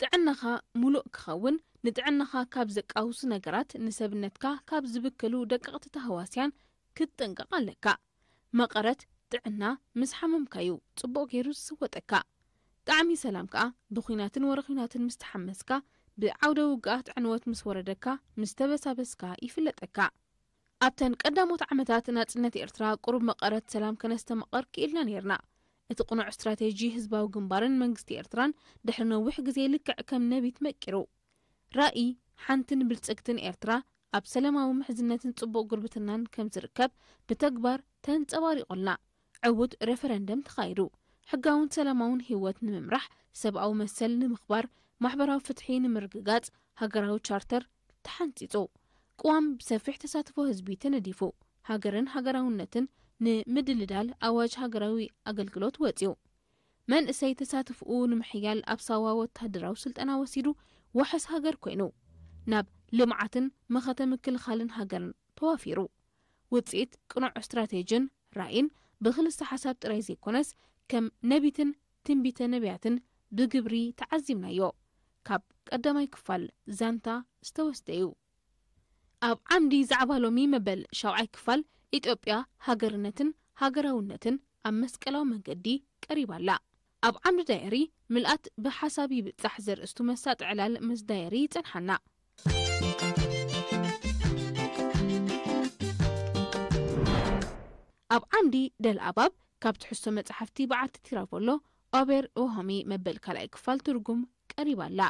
ጥዕናኻ ምሉእ ክኸውን፣ ንጥዕናኻ ካብ ዘቃውሱ ነገራት፣ ንሰብነትካ ካብ ዝብከሉ ደቀቕቲ ተህዋስያን ክትጥንቀቕ ኣለካ። መቐረት ጥዕና ምስ ሓመምካዩ ጽቡቕ ገይሩ ዝስወጠካ። ጣዕሚ ሰላም ከኣ ብኹናትን ወረ ኹናትን ምስ ተሓመስካ፣ ብዓውደ ውግኣት ዕንወት ምስ ወረደካ፣ ምስ ተበሳበስካ ይፍለጠካ። ኣብተን ቀዳሞት ዓመታት ናጽነት ኤርትራ ቁሩብ መቐረት ሰላም ከነስተማቕር ክኢልና ኔርና። እቲ ቅኑዕ ስትራቴጂ ህዝባዊ ግንባርን መንግስቲ ኤርትራን ድሕሪ ነዊሕ ግዜ ልክዕ ከም ነቢት መቂሩ። ራእይ ሓንትን ብልጽግትን ኤርትራ ኣብ ሰላማዊ ምሕዝነትን ጽቡቕ ጉርብትናን ከም ዝርከብ ብተግባር ተንጸባሪቑልና። ዕዉት ሬፈረንደም ተኻይዱ። ሕጋውን ሰላማውን ህይወት ንምምራሕ፣ ሰብኣዊ መሰል ንምኽባር፣ ማሕበራዊ ፍትሒ ንምርግጋጽ ሃገራዊ ቻርተር ተሓንጺጹ። ቅዋም ብሰፊሕ ተሳትፎ ህዝቢ ተነዲፉ። ሃገርን ሃገራውነትን ንምድልዳል ኣዋጅ ሃገራዊ ኣገልግሎት ወጺኡ። መንእሰይ ተሳትፍኡ ንምሕያል ኣብ ሳዋ ወታደራዊ ስልጠና ወሲዱ፣ ዋሕስ ሃገር ኮይኑ፣ ናብ ልምዓትን መኸተ ምክልኻልን ሃገርን ተዋፊሩ። ውጽኢት ቅኑዕ ስትራቴጅን ራእይን ብክልሰ ሓሳብ ጥራይ ዘይኮነስ፣ ከም ነቢትን ትንቢተ ነቢያትን ብግብሪ ተዓዚብናዮ። ካብ ቀዳማይ ክፋል ዛንታ ዝተወስደ እዩ። ኣብ ዓምዲ ዛዕባ ሎሚ መበል ሻውዓይ ክፋል፣ ኢትዮጵያ ሃገርነትን ሃገራውነትን ኣብ መስቀላዊ መንገዲ ቀሪባ ኣላ። ኣብ ዓምዲ ዳየሪ፣ ምልኣት ብሓሳብ ይብጻሕ ዘርእስቱ መሳጢ ዕላል ምስ ዳየሪ ይጸንሓና። ኣብ ዓምዲ ደልኣባብ፣ ካብ ትሕዝቶ መጻሕፍቲ በዓልቲ ቲራቮሎ፣ ኦቤር ኦሆሚ መበል ካልኣይ ክፋል ትርጉም ቀሪባ ኣላ።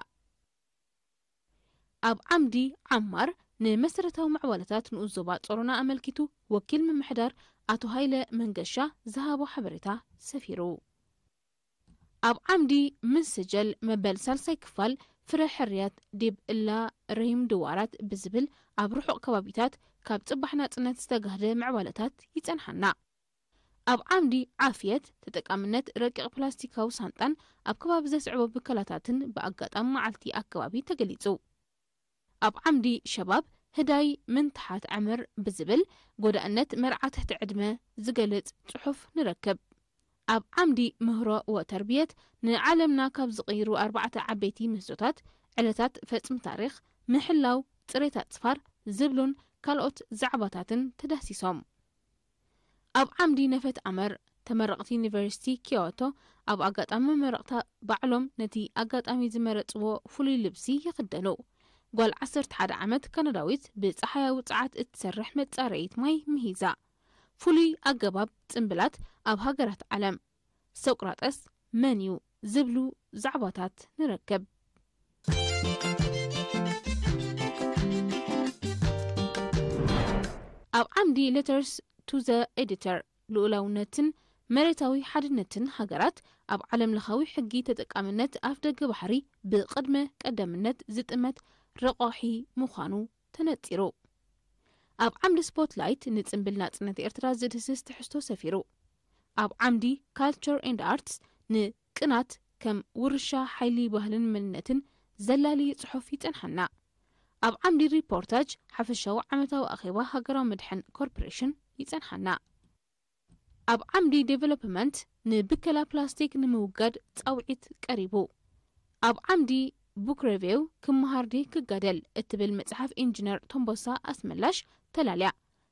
ኣብ ዓምዲ ዓማር፣ ንመሰረታዊ ምዕባለታት ንኡስ ዞባ ጾሮና ኣመልኪቱ፣ ወኪል ምምሕዳር ኣቶ ሃይለ መንገሻ ዝሃቦ ሓበሬታ ሰፊሩ። ኣብ ዓምዲ ምስጀል መበል ሳልሳይ ክፋል፣ ፍረ ሕርያት ዲብ እላ ረሂም ድዋራት ብዝብል፣ ኣብ ርሑቕ ከባቢታት ካብ ጽባሕ ናጽነት ዝተጋህደ ምዕባለታት ይጸንሓና። ኣብ ዓምዲ ዓፍየት፣ ተጠቃምነት ረቂቕ ፕላስቲካዊ ሳንጣን ኣብ ከባቢ ዘስዕቦ ብከላታትን ብኣጋጣሚ መዓልቲ ኣከባቢ ተገሊጹ። ኣብ ዓምዲ ሸባብ፣ ህዳይ ምንትሓት ዕምር ብዝብል፣ ጎዳእነት መርዓ ትሕቲ ዕድመ ዝገልጽ ጽሑፍ ንረክብ። ኣብ ዓምዲ ምህሮ ወተርብየት፣ ንዓለምና ካብ ዝቕይሩ ኣርባዕተ ዓበይቲ ምህዞታት፣ ዕለታት ፈጽሚ ታሪኽ፣ ምሕላው ጽሬት ኣጽፋር ዝብሉን ካልኦት ዛዕባታትን ተዳህሲሶም። ኣብ ዓምዲ ነፈት ኣመር፣ ተመረቕቲ ዩኒቨርሲቲ ኪዮቶ ኣብ ኣጋጣሚ መመረቕታ ባዕሎም ነቲ ኣጋጣሚ ዝመረጽዎ ፍሉይ ልብሲ ይኽደኑ። ጓል ዓሰርተ ሓደ ዓመት ካናዳዊት ብጸሓያዊ ጸዓት እትሰርሕ መጻረይት ማይ ምሂዛ። ፍሉይ ኣገባብ ጽምብላት ኣብ ሃገራት ዓለም። ሶቅራጠስ መን እዩ ዝብሉ ዛዕባታት ንረክብ። ኣብ ዓምዲ Letters to the Editor፣ ልኡላውነትን መሬታዊ ሓድነትን ሃገራት ኣብ ዓለምለኻዊ ሕጊ ተጠቃምነት ኣፍደገ ባሕሪ ብቕድመ ቀደምነት ዝጥመት ረቋሒ ምዃኑ ተነጺሩ። ኣብ ዓምዲ ስፖትላይት፣ ንጽምብል ናጽነት ኤርትራ ዝድህስስ ትሕዝቶ ሰፊሩ። ኣብ ዓምዲ Culture and Arts፣ ንቅናት ከም ውርሻ ሓይሊ ባህልን መንነትን ዘላሊ ጽሑፍ ይጸንሓና። ኣብ ዓምዲ ሪፖርታጅ፣ ሓፈሻዊ ዓመታዊ ኣኼባ ሃገራዊ መድሕን ኮርፖሬሽን ይጸንሓና። ኣብ ዓምዲ ዴቨሎፕመንት፣ ንብከላ ፕላስቲክ ንምውጋድ ጻውዒት ቀሪቡ። ኣብ ዓምዲ ቡክ ሬቪው፣ ክመሃር ድየ ክጋደል እትብል መጽሓፍ ኢንጂነር ቶምቦሳ ኣስመላሽ ተላልያ።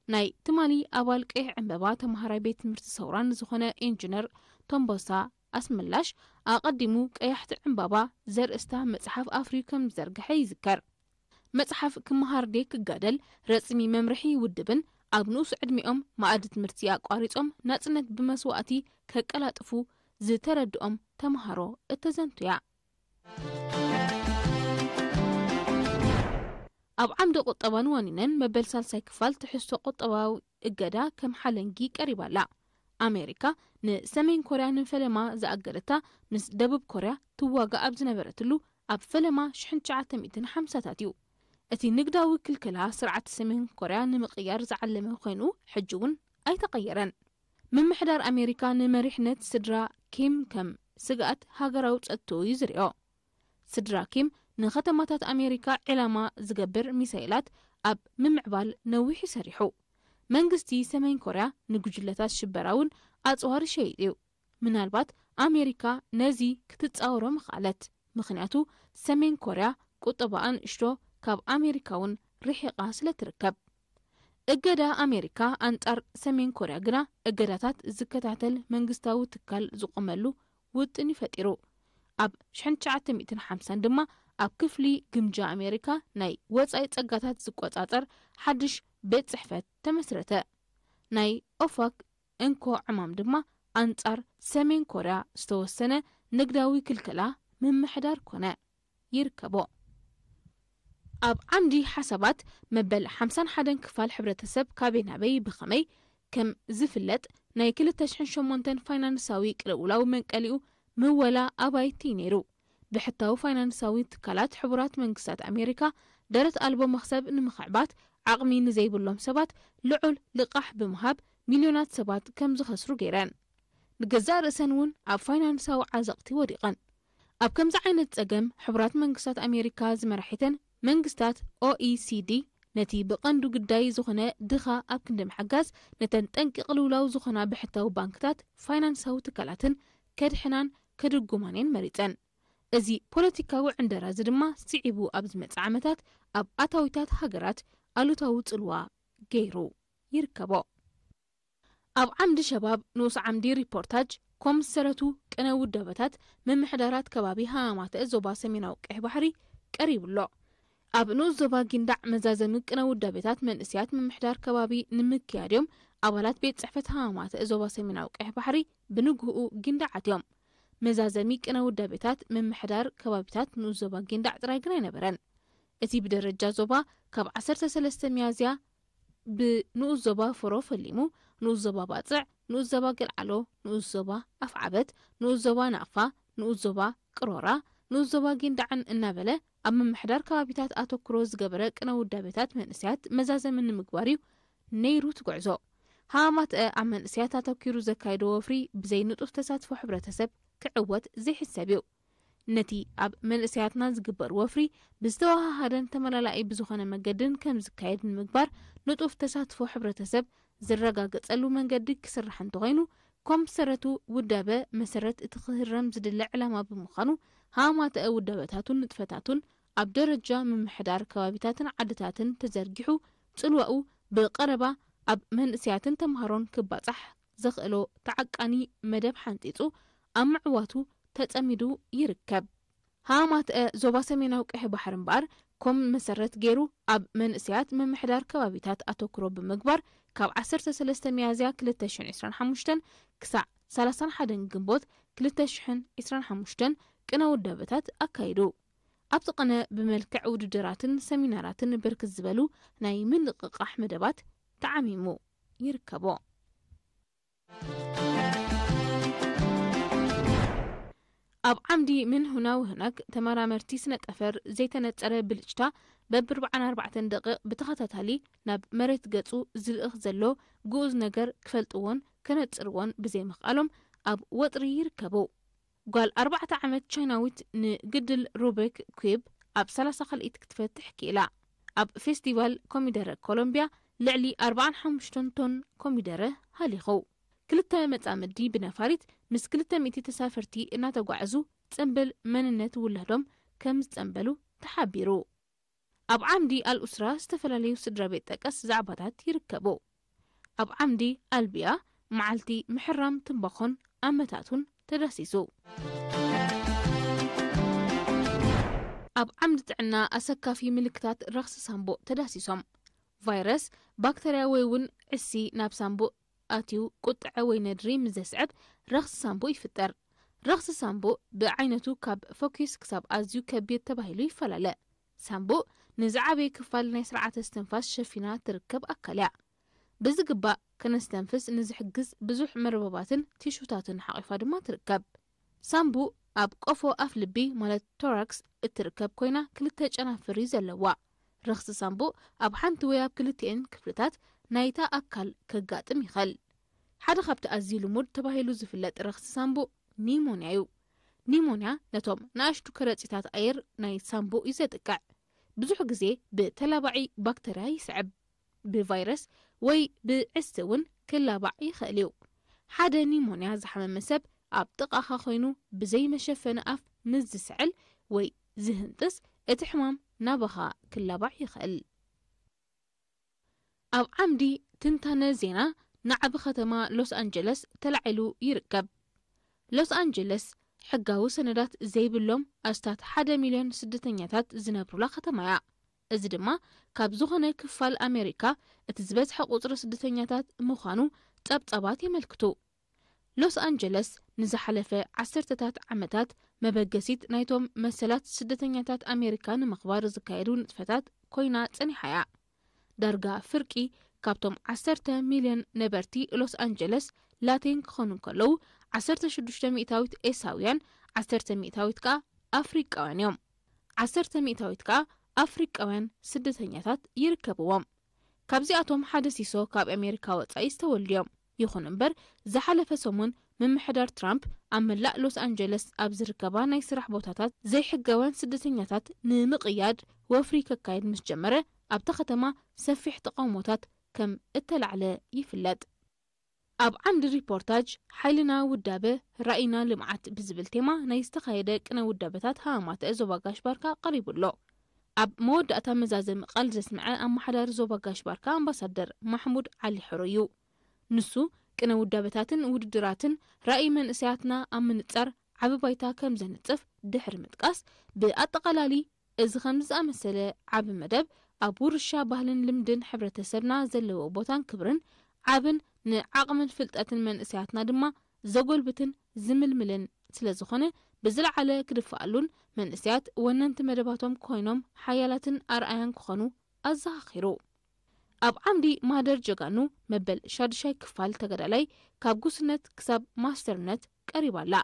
ናይ ትማሊ ኣባል ቀይሕ ዕምበባ ተምሃራይ ቤት ትምህርቲ ሰውራን ዝኾነ ኢንጂነር ቶምቦሳ ኣስመላሽ፣ ኣቐዲሙ ቀያሕቲ ዕምባባ ዘርእስታ መጽሓፍ ኣፍርዩ ከም ዝዘርግሐ ይዝከር። መጽሓፍ ክመሃር ድየ ክጋደል፣ ረጽሚ መምርሒ ውድብን ኣብ ንኡስ ዕድሚኦም መኣዲ ትምህርቲ ኣቋሪጾም ናጽነት ብመስዋእቲ ከቀላጥፉ ዝተረድኦም ተምሃሮ እተዘንቱ እያ። ኣብ ዓምዲ ቁጠባን ዋኒነን፣ መበል ሳልሳይ ክፋል ትሕዝቶ ቁጠባዊ እገዳ ከም ሓለንጊ ቀሪባ ኣላ። ኣሜሪካ ንሰሜን ኮርያ ንፈለማ ዝኣገደታ፣ ምስ ደቡብ ኮርያ ትዋጋእ ኣብ ዝነበረትሉ ኣብ ፈለማ ሽሕን ትሽዓተ ሚእትን ሓምሳታት እዩ። እቲ ንግዳዊ ክልከላ፣ ስርዓት ሰሜን ኮርያ ንምቕያር ዝዓለመ ኮይኑ፣ ሕጂ እውን ኣይተቐየረን። ምምሕዳር ኣሜሪካ ንመሪሕነት ስድራ ኪም ከም ስግኣት ሃገራዊ ጸጥታኡ እዩ ዝሪኦ። ስድራ ኪም ንከተማታት ኣሜሪካ ዒላማ ዝገብር ሚሳይላት ኣብ ምምዕባል ነዊሕ ይሰሪሑ። መንግስቲ ሰሜን ኮርያ ንጉጅለታት ሽበራ እውን ኣጽዋር ይሸይጥ እዩ። ምናልባት ኣሜሪካ ነዚ ክትጻወሮ ምኽኣለት፣ ምኽንያቱ ሰሜን ኮርያ ቁጠባ ኣንእሽቶ ካብ ኣሜሪካ እውን ርሒቓ ስለ ትርከብ። እገዳ ኣሜሪካ ኣንጻር ሰሜን ኮርያ ግና፣ እገዳታት ዝከታተል መንግስታዊ ትካል ዝቖመሉ ውጥን እዩ ፈጢሩ። ኣብ ሽሕን ትሽዓተ ሚእትን ሓምሳን ድማ፣ ኣብ ክፍሊ ግምጃ ኣሜሪካ ናይ ወጻኢ ጸጋታት ዝቆጻጸር ሓድሽ ቤት ጽሕፈት ተመስረተ። ናይ ኦፋክ እንኮ ዕማም ድማ፣ ኣንጻር ሰሜን ኮርያ ዝተወሰነ ንግዳዊ ክልከላ ምምሕዳር ኮነ። ይርከቦ። ኣብ ዓምዲ ሓሳባት፣ መበል ሓምሳን ሓደን ክፋል ሕብረተሰብ ካበይ ናበይ ብኸመይ ከም ዝፍለጥ፣ ናይ ክልተ ሽሕን ሸሞንተን ፋይናንሳዊ ቅልውላው መንቀሊኡ ምወላ ኣባይቲ ነይሩ። ብሕታዊ ፋይናንሳዊ ትካላት ሕቡራት መንግስታት ኣሜሪካ፣ ደረት ኣልቦ መኽሰብ ንምኽዕባት ዓቕሚ ንዘይብሎም ሰባት ልዑል ልቓሕ ብምሃብ፣ ሚልዮናት ሰባት ከም ዝኸስሩ ገይረን። ንገዛእ ርእሰን እውን ኣብ ፋይናንሳዊ ዓዘቕቲ ወዲቐን። ኣብ ከምዚ ዓይነት ጸገም ሕቡራት መንግስታት ኣሜሪካ ዝመራሒተን መንግስታት ኦኢሲዲ ነቲ ብቐንዱ ግዳይ ዝኾነ ድኻ ኣብ ክንዲ ምሕጋዝ፣ ነተን ጠንቂ ቅልውላው ዝኾና ብሕታዊ ባንክታት ፋይናንሳዊ ትካላትን ከድሕናን ከድጉማን እየን መሪጸን። እዚ ፖለቲካዊ ዕንደራ እዚ ድማ ስዒቡ ኣብ ዝመጽእ ዓመታት ኣብ ኣታዊታት ሃገራት ኣሉታዊ ጽልዋ ገይሩ ይርከቦ። ኣብ ዓምዲ ሸባብ ንኡስ ዓምዲ ሪፖርታጅ ኮም ዝሰረቱ ቅነ ውዳበታት ምምሕዳራት ከባቢ ሃማማተ ዞባ ሰሜናዊ ቀይሕ ባሕሪ ቀሪቡ ኣሎ። ኣብ ንኡስ ዞባ ጊንዳዕ መዛዘሚ ቅነ ውዳቤታት መንእስያት ምምሕዳር ከባቢ ንምክያድ እዮም ኣባላት ቤት ጽሕፈት ሃማማተ ዞባ ሰሜናዊ ቀይሕ ባሕሪ ብንግህኡ ጊንዳዕ ኣትዮም። መዛዘሚ ቅነ ውዳቤታት ምምሕዳር ከባቢታት ንኡስ ዞባ ጊንዳዕ ጥራይ ግን ኣይነበረን። እቲ ብደረጃ ዞባ ካብ ዓሰርተ ሰለስተ ሚያዝያ ብንኡስ ዞባ ፎሮ ፈሊሙ፣ ንኡስ ዞባ ባጽዕ፣ ንኡስ ዞባ ገልዓሎ፣ ንኡስ ዞባ ኣፍዓበት፣ ንኡስ ዞባ ናቕፋ፣ ንኡስ ዞባ ቅሮራ፣ ንኡስ ዞባ ጊንዳዕን እናበለ ኣብ ምምሕዳር ከባቢታት ኣተኩሮ ዝገበረ ቅነ ውዳቤታት መንእስያት መዛዘሚ ንምግባር እዩ ነይሩ እቲ ጉዕዞ። ሃማማተአ ኣብ መንእስያት ኣተኪሩ ዘካየዶ ወፍሪ ብዘይ ንጡፍ ተሳትፎ ሕብረተሰብ ክዕወት ዘይሕሰብ እዩ። ነቲ ኣብ መንእስያትና ዝግበር ወፍሪ ብዝተወሃሃደን ተመላላኢ ብዝኾነ መገድን ከም ዝካየድ ንምግባር ንጡፍ ተሳትፎ ሕብረተሰብ ዝረጋገጸሉ መንገዲ ክስራሕ እንተኾይኑ፣ ኮም ሰረቱ ውዳበ መሰረት እቲ ክህረም ዝድለ ዕላማ ብምዃኑ፣ ሃማማተአ ውዳበታቱን ንጥፈታቱን ኣብ ደረጃ ምምሕዳር ከባቢታትን ዓድታትን ተዘርጊሑ፣ ጽልዋኡ ብቐረባ ኣብ መንእስያትን ተምሃሮን ክባጻሕ ዘኽእሎ ተዓቃኒ መደብ ሓንጺጹ ኣብ ምዕዋቱ ተጸሚዱ ይርከብ። ሃማማተአ ዞባ ሰሜናዊ ቀይሕ ባሕሪ እምበኣር ኮም መሰረት ገይሩ ኣብ መንእስያት ምምሕዳር ከባቢታት ኣተኩሮ ብምግባር ካብ ዓሰርተ ሰለስተ ሚያዝያ ክልተ ሽሕን ዕስራን ሓሙሽተን ክሳዕ ሰላሳን ሓደን ግንቦት ክልተ ሽሕን ዕስራን ሓሙሽተን ቅነ ውዳበታት ኣካይዱ። ኣብቲ ቅነ ብመልክዕ ውድድራትን ሰሚናራትን ብርክት ዝበሉ ናይ ምንቕቓሕ መደባት ተዓሚሙ ይርከቦ። ኣብ ዓምዲ ምን ሁና ውህናግ ተመራመርቲ ስነ ጠፈር ዘይተነጸረ ብልጭታ በብኣርባዓን ኣርባዕተን ደቂቕ ብተኸታታሊ ናብ መሬት ገጹ ዝልእኽ ዘሎ ግኡዝ ነገር ክፈልጥዎን ከነጽርዎን ብዘይምኽኣሎም ኣብ ወጥሪ ይርከቡ። ጓል ኣርባዕተ ዓመት ቻይናዊት ንግድል ሩቢክ ኩብ ኣብ ሰላሳ ካልኢት ክትፈትሕ ክኢላ። ኣብ ፌስቲቫል ኮሚደረ ኮሎምቢያ ልዕሊ ኣርባዓን ሓሙሽተን ቶን ኮሚደረ ሃሊኹ። ክልተ መጻምዲ ብነፋሪት ምስ ክልተ ሚእቲ ተሳፈርቲ እናተጓዕዙ ጽምብል መንነት ውላዶም ከም ዝጸምበሉ ተሓቢሩ። ኣብ ዓምዲ ኣልኡስራ ዝተፈላለዩ ስድራ ቤት ጠቀስ ዛዕባታት ይርከቡ። ኣብ ዓምዲ ኣልቢያ መዓልቲ ምሕራም ትምባኾን ኣመታቱን ተዳሲሱ። ኣብ ዓምዲ ጥዕና ኣሰካፊ ምልክታት ረኽሲ ሳምቡእ ተዳሲሶም። ቫይረስ፣ ባክተርያ ወይ እውን ዕሲ ናብ ሳምቡእ ኣትዩ ቁጥዐ ወይ ነድሪ ምስ ዘስዕብ ረኽሲ ሳምቡእ ይፍጠር። ረኽሲ ሳምቡእ ብዓይነቱ ካብ ፈኲስ ክሳብ ኣዝዩ ከቢድ ተባሂሉ ይፈላለ። ሳምቡእ ንዝዓበየ ክፋል ናይ ስርዓተ እስትንፋስ ሸፊና ትርከብ ኣካል እያ። ብዝግባእ ከነስተንፍስ ንዝሕግዝ ብዙሕ መርበባትን ቲሹታትን ሓቒፋ ድማ ትርከብ። ሳምቡእ ኣብ ቆፎ ኣፍ ልቢ ማለት ቶራክስ እትርከብ ኮይና ክልተ ጨናፍር እዩ ዘለዋ። ረኽሲ ሳምቡእ ኣብ ሓንቲ ወይ ኣብ ክልቲኤን ክፍልታት ናይታ ኣካል ከጋጥም ይኽእል። ሓደ ካብቲ ኣዝዩ ልሙድ ተባሂሉ ዝፍለጥ ረኽሲ ሳምቡእ ኒሞንያ እዩ። ኒሞንያ ነቶም ንኣሽቱ ከረጺታት ኣየር ናይ ሳምቡእ እዩ ዘጥቅዕ። ብዙሕ ግዜ ብተላባዒ ባክተርያ ይስዕብ። ብቫይረስ ወይ ብዕስቲ እውን ክላባዕ ይኽእል እዩ። ሓደ ኒሞንያ ዝሓመመ ሰብ ኣብ ጥቓኻ ኮይኑ ብዘይ መሸፈኒ ኣፍ ምስ ዝስዕል ወይ ዝህንጥስ እቲ ሕማም ናባኻ ክላባዕ ይኽእል። ኣብ ዓምዲ ትንታነ ዜና ናዕቢ ከተማ ሎስ ኣንጀለስ ተላዒሉ ይርከብ። ሎስ ኣንጀለስ ሕጋዊ ሰነዳት ዘይብሎም ኣስታት ሓደ ሚልዮን ስደተኛታት ዝነብሩላ ከተማ እያ። እዚ ድማ ካብ ዝኾነ ክፋል ኣሜሪካ እቲ ዝበዝሐ ቁጽሪ ስደተኛታት ምዃኑ ጸብጻባት የመልክቱ። ሎስ ኣንጀለስ ንዝሓለፈ ዓሰርተታት ዓመታት መበገሲት ናይቶም መሰላት ስደተኛታት ኣሜሪካ ንምኽባር ዝካየዱ ንጥፈታት ኮይና ጸኒሓ እያ። ዳርጋ ፍርቂ ካብቶም ዓሰርተ ሚልዮን ነበርቲ ሎስ ኣንጀለስ ላቲን ክኾኑ እንከለዉ፣ ዓሰርተ ሽዱሽተ ሚእታዊት ኤሳውያን፣ ዓሰርተ ሚእታዊት ከኣ ኣፍሪቃውያን እዮም። ዓሰርተ ሚእታዊት ከኣ ኣፍሪቃውያን ስደተኛታት ይርከብዎም። ካብዚኣቶም ሓደ ሲሶ ካብ ኣሜሪካ ወጻኢ ዝተወልዱ እዮም። ይኹን እምበር፣ ዝሓለፈ ሰሙን ምምሕዳር ትራምፕ ኣብ መላእ ሎስ ኣንጀለስ ኣብ ዝርከባ ናይ ስራሕ ቦታታት ዘይሕጋውያን ስደተኛታት ንምቕያድ ወፍሪ ከካየድ ምስ ጀመረ፣ ኣብታ ከተማ ሰፊሕ ተቓውሞታት ከም እተላዕለ ይፍለጥ። ኣብ ዓምዲ ሪፖርታጅ፣ ሓይልና ውዳበ፣ ራእይና ልምዓት ብዝብል ቴማ ናይ ዝተኻየደ ቅነ ውዳበታት ሃማማተ ዞባ ጋሽ ባርካ ቀሪቡ ኣሎ። ኣብ መወዳእታ መዛዘሚ ቃል ዘስምዐ ኣመሓዳሪ ዞባ ጋሽ ባርካ ኣምባሳደር ማሕሙድ ዓሊ ሕሮ እዩ። ንሱ፣ ቅነ ውዳበታትን ውድድራትን ራእይ መንእሰያትና ኣብ ምንጻር ዓቢ ባይታ ከም ዘንጽፍ ድሕሪ ምጥቃስ፣ ብኣጠቓላሊ እዚ ከምዚ ዝኣመሰለ ዓቢ መደብ ኣብ ውርሻ ባህልን ልምድን ሕብረተሰብና ዘለዎ ቦታን ክብርን ዓብን ንዓቕምን ፍልጠትን መንእሰያትና ድማ ዘጎልብትን ዝምልምልን ስለ ዝኾነ፣ ብዝለዓለ ክድፍኣሉን መንእሰያት ወነንቲ መደባቶም ኮይኖም ሓያላትን ኣርኣያን ክኾኑ ኣዘኻኺሩ። ኣብ ዓምዲ ማህደር ጀጋኑ መበል ሻዱሻይ ክፋል ተጋዳላይ ካብ ጉስነት ክሳብ ማስተርነት ቀሪባ ኣላ።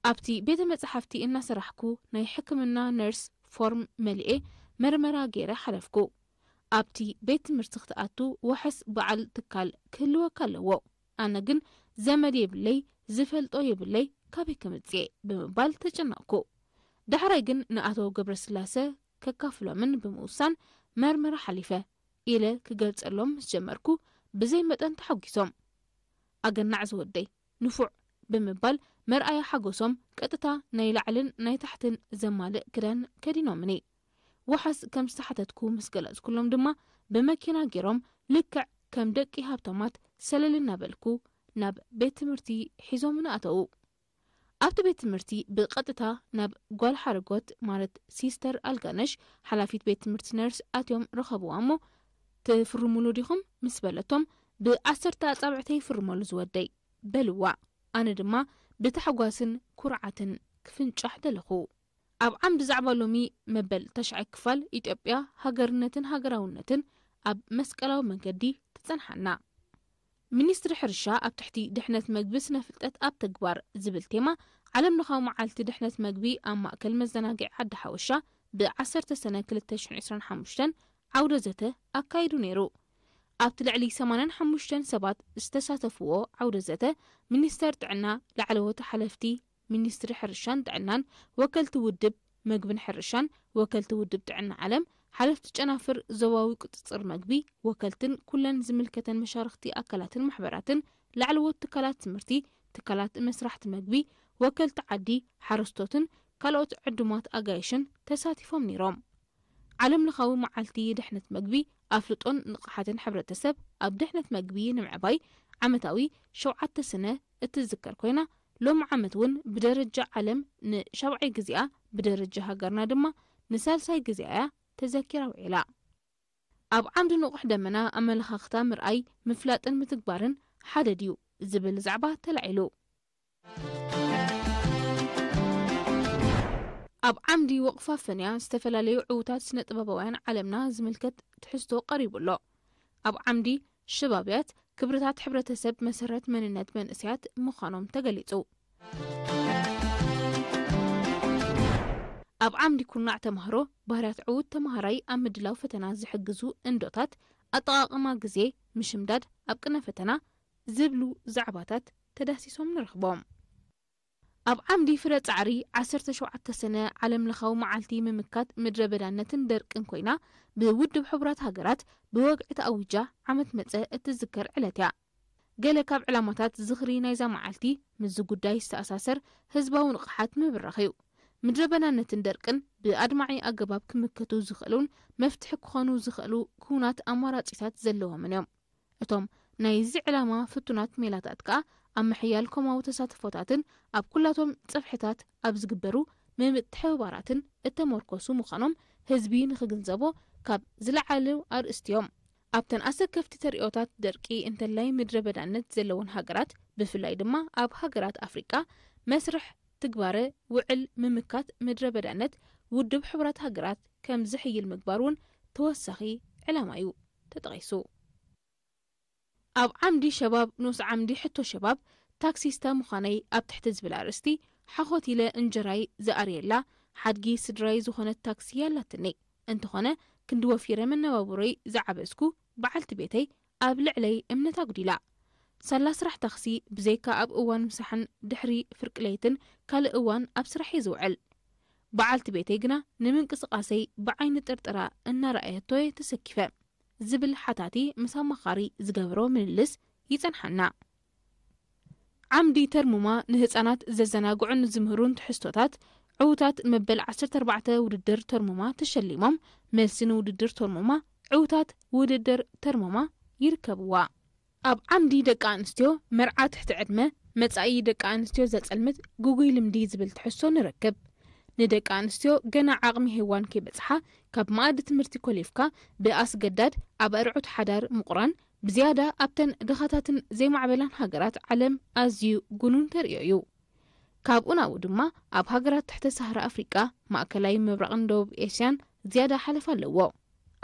ኣብቲ ቤተ መጻሕፍቲ እናሰራሕኩ ናይ ሕክምና ነርስ ፎርም መሊኤ መርመራ ገይረ ሓለፍኩ። ኣብቲ ቤት ትምህርቲ ክትኣቱ ዋሕስ በዓል ትካል ክህልወካ ኣለዎ። ኣነ ግን ዘመድ የብለይ፣ ዝፈልጦ የብለይ፣ ካበይ ከምጽኤ ብምባል ተጨነቕኩ። ዳሕራይ ግን ንኣቶ ገብረስላሰ ከካፍሎምን ብምውሳን መርመራ ሓሊፈ ኢለ ክገልጸሎም ምስ ጀመርኩ ብዘይ መጠን ተሓጒሶም። ኣገናዕ ዝወደይ፣ ንፉዕ ብምባል መርኣያ ሓጎሶም ቀጥታ ናይ ላዕልን ናይ ታሕትን ዘማልእ ክዳን ከዲኖምኒ። ዋሕስ ከም ዝተሓተትኩ ምስ ገለጽኩሎም ድማ ብመኪና ገይሮም ልክዕ ከም ደቂ ሃብታማት ሰለል እናበልኩ ናብ ቤት ትምህርቲ ሒዞምኒ ኣተዉ። ኣብቲ ቤት ትምህርቲ ብቐጥታ ናብ ጓል ሓረጎት ማለት ሲስተር ኣልጋነሽ ሓላፊት ቤት ትምህርቲ ነርስ ኣትዮም ረኸብዋ እሞ፣ "ትፍርሙሉ ዲኹም?" ምስ በለቶም፣ "ብዓሰርተ ኣጻብዕተይ ይፍርመሉ ዝወደይ" በልዋ። ኣነ ድማ ብታሕጓስን ኩርዓትን ክፍንጫሕ ደለኹ። ኣብ ዓምዲ ዛዕባ ሎሚ መበል ተሽዓይ ክፋል ኢትዮጵያ ሃገርነትን ሃገራውነትን ኣብ መስቀላዊ መንገዲ ትጸንሓና። ሚኒስትሪ ሕርሻ ኣብ ትሕቲ ድሕነት መግቢ ስነ ፍልጠት ኣብ ተግባር ዝብል ቴማ ዓለም ለኻዊ መዓልቲ ድሕነት መግቢ ኣብ ማእከል መዘናግዒ ዓዲ ሓወሻ ብ ዓሰርተ ሰነ ክልተ ሽሕን ዕስራን ሓሙሽተን ዓውደ ዘተ ኣካይዱ ነይሩ። ኣብቲ ልዕሊ ሰማንያን ሓሙሽተን ሰባት ዝተሳተፍዎ ዓውደ ዘተ ሚኒስተር ጥዕና፣ ላዕለዎት ሓለፍቲ ሚኒስትሪ ሕርሻን ጥዕናን፣ ወከልቲ ውድብ መግብን ሕርሻን፣ ወከልቲ ውድብ ጥዕና ዓለም፣ ሓለፍቲ ጨናፍር ዞባዊ ቁጽጽር መግቢ፣ ወከልትን ኩለን ዝምልከተን መሻርኽቲ ኣካላትን ማሕበራትን፣ ላዕለዎት ትካላት ትምህርቲ፣ ትካላት መስራሕቲ መግቢ፣ ወከልቲ ዓዲ፣ ሓረስቶትን ካልኦት ዕዱማት ኣጋይሽን ተሳቲፎም ነይሮም። ዓለም ለኻዊ መዓልቲ ድሕነት መግቢ ኣፍልጦን ንቕሓትን ሕብረተሰብ ኣብ ድሕነት መግቢ ንምዕባይ ዓመታዊ ሸውዓተ ስነ እትዝከር ኮይና፣ ሎም ዓመት እውን ብደረጃ ዓለም ንሻብዓይ ግዜኣ፣ ብደረጃ ሃገርና ድማ ንሳልሳይ ግዜኣ እያ ተዘኪራ ውዒላ። ኣብ ዓምዲ ንቑሕ ደመና ኣመለኻኽታ ምርኣይ፣ ምፍላጥን ምትግባርን ሓደ ድዩ ዝብል ዛዕባ ተላዒሉ። ኣብ ዓምዲ ወቕፋ ፈንያ ዝተፈላለዩ ዕዉታት ስነ ጥበባውያን ዓለምና ዝምልከት ትሕዝቶ ቀሪቡ ኣሎ። ኣብ ዓምዲ ሽባብያት ክብርታት ሕብረተሰብ መሰረት መንነት መንእሰያት ምዃኖም ተገሊጹ። ኣብ ዓምዲ ኩርናዕ ተማሃሮ ባህርያት ዕዉት ተማሃራይ ኣብ ምድላው ፈተና ዝሕግዙ እንዶታት ኣጠቓቕማ ግዜ ምሽምዳድ ኣብ ቅነ ፈተና ዝብሉ ዛዕባታት ተዳሲሶም ንረኽቦም። ኣብ ዓምዲ ፍረ ጻዕሪ ዓሰርተ ሸውዓተ ሰነ ዓለም ለኻዊ መዓልቲ ምምካት ምድረ በዳነትን ደርቅን ኮይና፣ ብውድብ ሕቡራት ሃገራት ብወግዒ ተኣዊጃ ዓመት መጸ እትዝከር ዕለት እያ። ገለ ካብ ዕላማታት ዝኽሪ ናይዛ መዓልቲ ምስዚ ጉዳይ ዝተኣሳሰር ህዝባዊ ንቕሓት ምብራኽ እዩ። ምድረ በዳነትን ደርቅን ብኣድማዒ ኣገባብ ክምከቱ ዝኽእሉን መፍትሒ ክኾኑ ዝኽእሉ ክውናት ኣማራጺታት ዘለዎምን እዮም። እቶም ናይዚ ዕላማ ፍቱናት ሜላታት ከኣ ኣብ ምሕያል ኮማዊ ተሳትፎታትን ኣብ ኩላቶም ጽፍሕታት ኣብ ዝግበሩ ምምትሕብባራትን እተመርኮሱ ምዃኖም ህዝቢ ንኽግንዘቦ ካብ ዝለዓሉ ኣርእስቲ እዮም። ኣብተን ኣሰከፍቲ ተርእዮታት ደርቂ እንተላይ ምድረ በዳነት ዘለወን ሃገራት፣ ብፍላይ ድማ ኣብ ሃገራት ኣፍሪቃ፣ መስርሕ ትግባረ ውዕል ምምካት ምድረ በዳነት ውድብ ሕቡራት ሃገራት ከም ዝሕይል ምግባር እውን ተወሳኺ ዕላማ እዩ ተጠቒሱ። ኣብ ዓምዲ ሸባብ ንኡስ ዓምዲ ሕቶ ሸባብ ታክሲስታ ምዃነይ ኣብ ትሕቲ ዝብል ኣርእስቲ ሓኾት ኢለ እንጀራይ ዝኣርየላ ሓድጊ ስድራይ ዝኾነት ታክሲ ኣላትኒ። እንተኾነ ክንዲ ወፊረ መነባብሮይ ዝዓበስኩ በዓልቲ ቤተይ ኣብ ልዕለይ እምነት ኣጉዲላ። ሳላ ስራሕ ታክሲ ብዘይካ ኣብ እዋን ምሳሕን ድሕሪ ፍርቂ ለይትን ካልእ እዋን ኣብ ስራሕ እየ ዝውዕል። በዓልቲ ቤተይ ግና ንምንቅስቓሰይ ብዓይኒ ጥርጥራ እናረኣየቶ እየ ተሰኪፈ ዝብል ሓታቲ ምስ ኣማኻሪ ዝገብሮ ምልልስ ይጸንሓና። ዓምዲ ተርሙማ ንህጻናት ዘዘናግዑን ዝምህሩን ትሕዝቶታት ዕዉታት መበል ዓሰርተ ኣርባዕተ ውድድር ተርሙማ ተሸሊሞም። መልሲ ንውድድር ተርሙማ ዕዉታት ውድድር ተርሙማ ይርከብዋ። ኣብ ዓምዲ ደቂ ኣንስትዮ መርዓ ትሕቲ ዕድመ መጻኢ ደቂ ኣንስትዮ ዘጸልምት ግጉይ ልምዲ ዝብል ትሕዝቶ ንረክብ። ንደቂ ኣንስትዮ ገና ዓቕሚ ሄዋን ከይበጽሓ ካብ መኣዲ ትምህርቲ ኮሊፍካ ብኣስገዳድ ኣብ ኣርዑት ሓዳር ምቑራን ብዝያዳ ኣብተን ድኻታትን ዘይማዕበላን ሃገራት ዓለም ኣዝዩ ጉኑን ተርእዮ እዩ። ካብኡ ናብኡ ድማ ኣብ ሃገራት ትሕተ ሳህራ ኣፍሪቃ፣ ማእከላይ ምብራቕን ደቡብ ኤስያን ዝያዳ ሓለፋ ኣለዎ።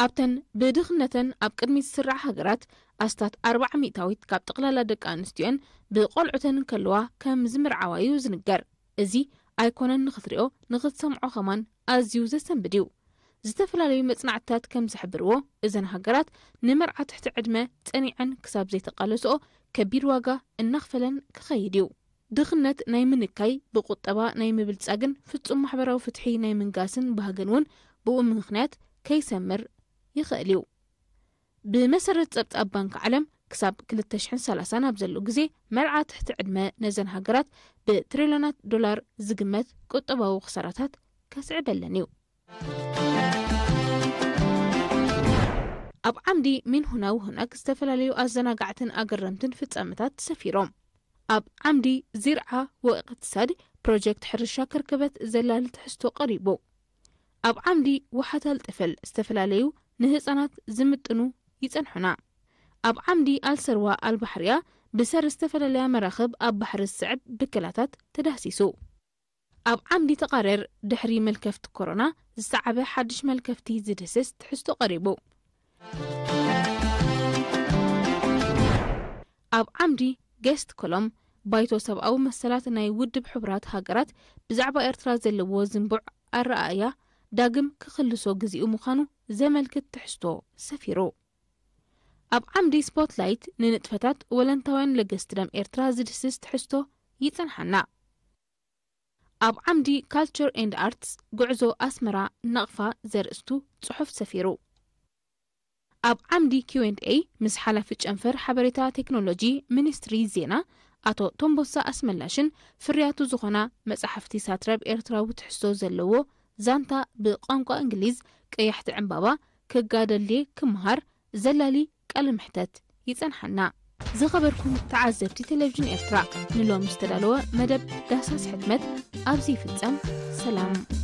ኣብተን ብድኽነተን ኣብ ቅድሚት ዝስርዓ ሃገራት ኣስታት ኣርብዓ ሚእታዊት ካብ ጠቕላላ ደቂ ኣንስትዮን ብቆልዑተን እንከለዋ ከም ዝምርዓዋ እዩ ዝንገር። እዚ ኣይኮነን ንኽትሪኦ ንኽትሰምዖ ኸማን ኣዝዩ ዘሰንብድ እዩ። ዝተፈላለዩ መጽናዕትታት ከም ዝሕብርዎ እዘን ሃገራት ንመርዓ ትሕቲ ዕድመ ጸኒዐን ክሳብ ዘይተቃለስኦ ከቢድ ዋጋ እናኽፈለን ክኸይድ እዩ። ድኽነት ናይ ምንካይ ብቁጠባ ናይ ምብልጻግን ፍጹም ማሕበራዊ ፍትሒ ናይ ምንጋስን ባህግን እውን ብኡ ምኽንያት ከይሰምር ይኽእል እዩ። ብመሰረት ጸብጻብ ባንክ ዓለም ክሳብ ክልተ ሽሕን ሰላሳን ኣብ ዘሎ ግዜ መርዓ ትሕቲ ዕድመ ነዘን ሃገራት ብትሪልዮናት ዶላር ዝግመት ቁጠባዊ ክሳራታት ከስዕበለን እዩ። ኣብ ዓምዲ ሚንሁና ውሁናግ ዝተፈላለዩ ኣዘናጋዕትን ኣገረምትን ፍጻመታት ተሰፊሮም። ኣብ ዓምዲ ዚርዓ ወእቅትሳድ ፕሮጀክት ሕርሻ ከርከበት ዘላሊ ትሕዝቶ ቀሪቡ። ኣብ ዓምዲ ውሓታል ጥፈል ዝተፈላለዩ ንህፃናት ዝምጥኑ ይጸንሑና። ኣብ ዓምዲ ኣልሰርዋ ኣልባሕርያ ብሰር ዝተፈላለያ መራኽብ ኣብ ባሕሪ ዝስዕብ ብክላታት ተዳህሲሱ። ኣብ ዓምዲ ተቓረር ድሕሪ መልከፍቲ ኮሮና ዝሰዓበ ሓድሽ መልከፍቲ ዝድህስስ ትሕዝቶ ቀሪቡ። ኣብ ዓምዲ ጌስት ኮሎም ባይቶ ሰብኣዊ መሰላት ናይ ውድብ ሕቡራት ሃገራት ብዛዕባ ኤርትራ ዘለዎ ዝንቡዕ ኣረኣእያ ዳግም ክኽልሶ ግዚኡ ምዃኑ ዘመልክት ትሕዝቶ ሰፊሩ። ኣብ ዓምዲ ስፖትላይት ንንጥፈታት ወለንታውያን ለገስቲ ደም ኤርትራ ዝድህስስ ትሕዝቶ ይጸንሓና። ኣብ ዓምዲ ካልቸር ኤንድ ኣርትስ ጉዕዞ ኣስመራ ናቕፋ ዘርእስቱ ጽሑፍ ሰፊሩ። ኣብ ዓምዲ ኪው ኤንድ ኤይ ምስ ሓላፊ ጨንፈር ሓበሬታ ቴክኖሎጂ ሚኒስትሪ ዜና ኣቶ ቶምቦሳ ኣስመላሽን ፍርያቱ ዝኾና መጻሕፍቲ ሳትረብ ኤርትራዊ ትሕዝቶ ዘለዎ ዛንታ ብቋንቋ እንግሊዝ ቀያሕቲ ዕምባባ ክጋደልየ ክምሃር ዘላሊ ቃለ መሕተት ይጸንሓና። ዝኸበርኩም ተዓዘብቲ ቴሌቪዥን ኤርትራ፣ ንሎሚ ዝተዳለወ መደብ ዳህሳስ ሕትመት ኣብዚ ይፍጸም። ሰላም።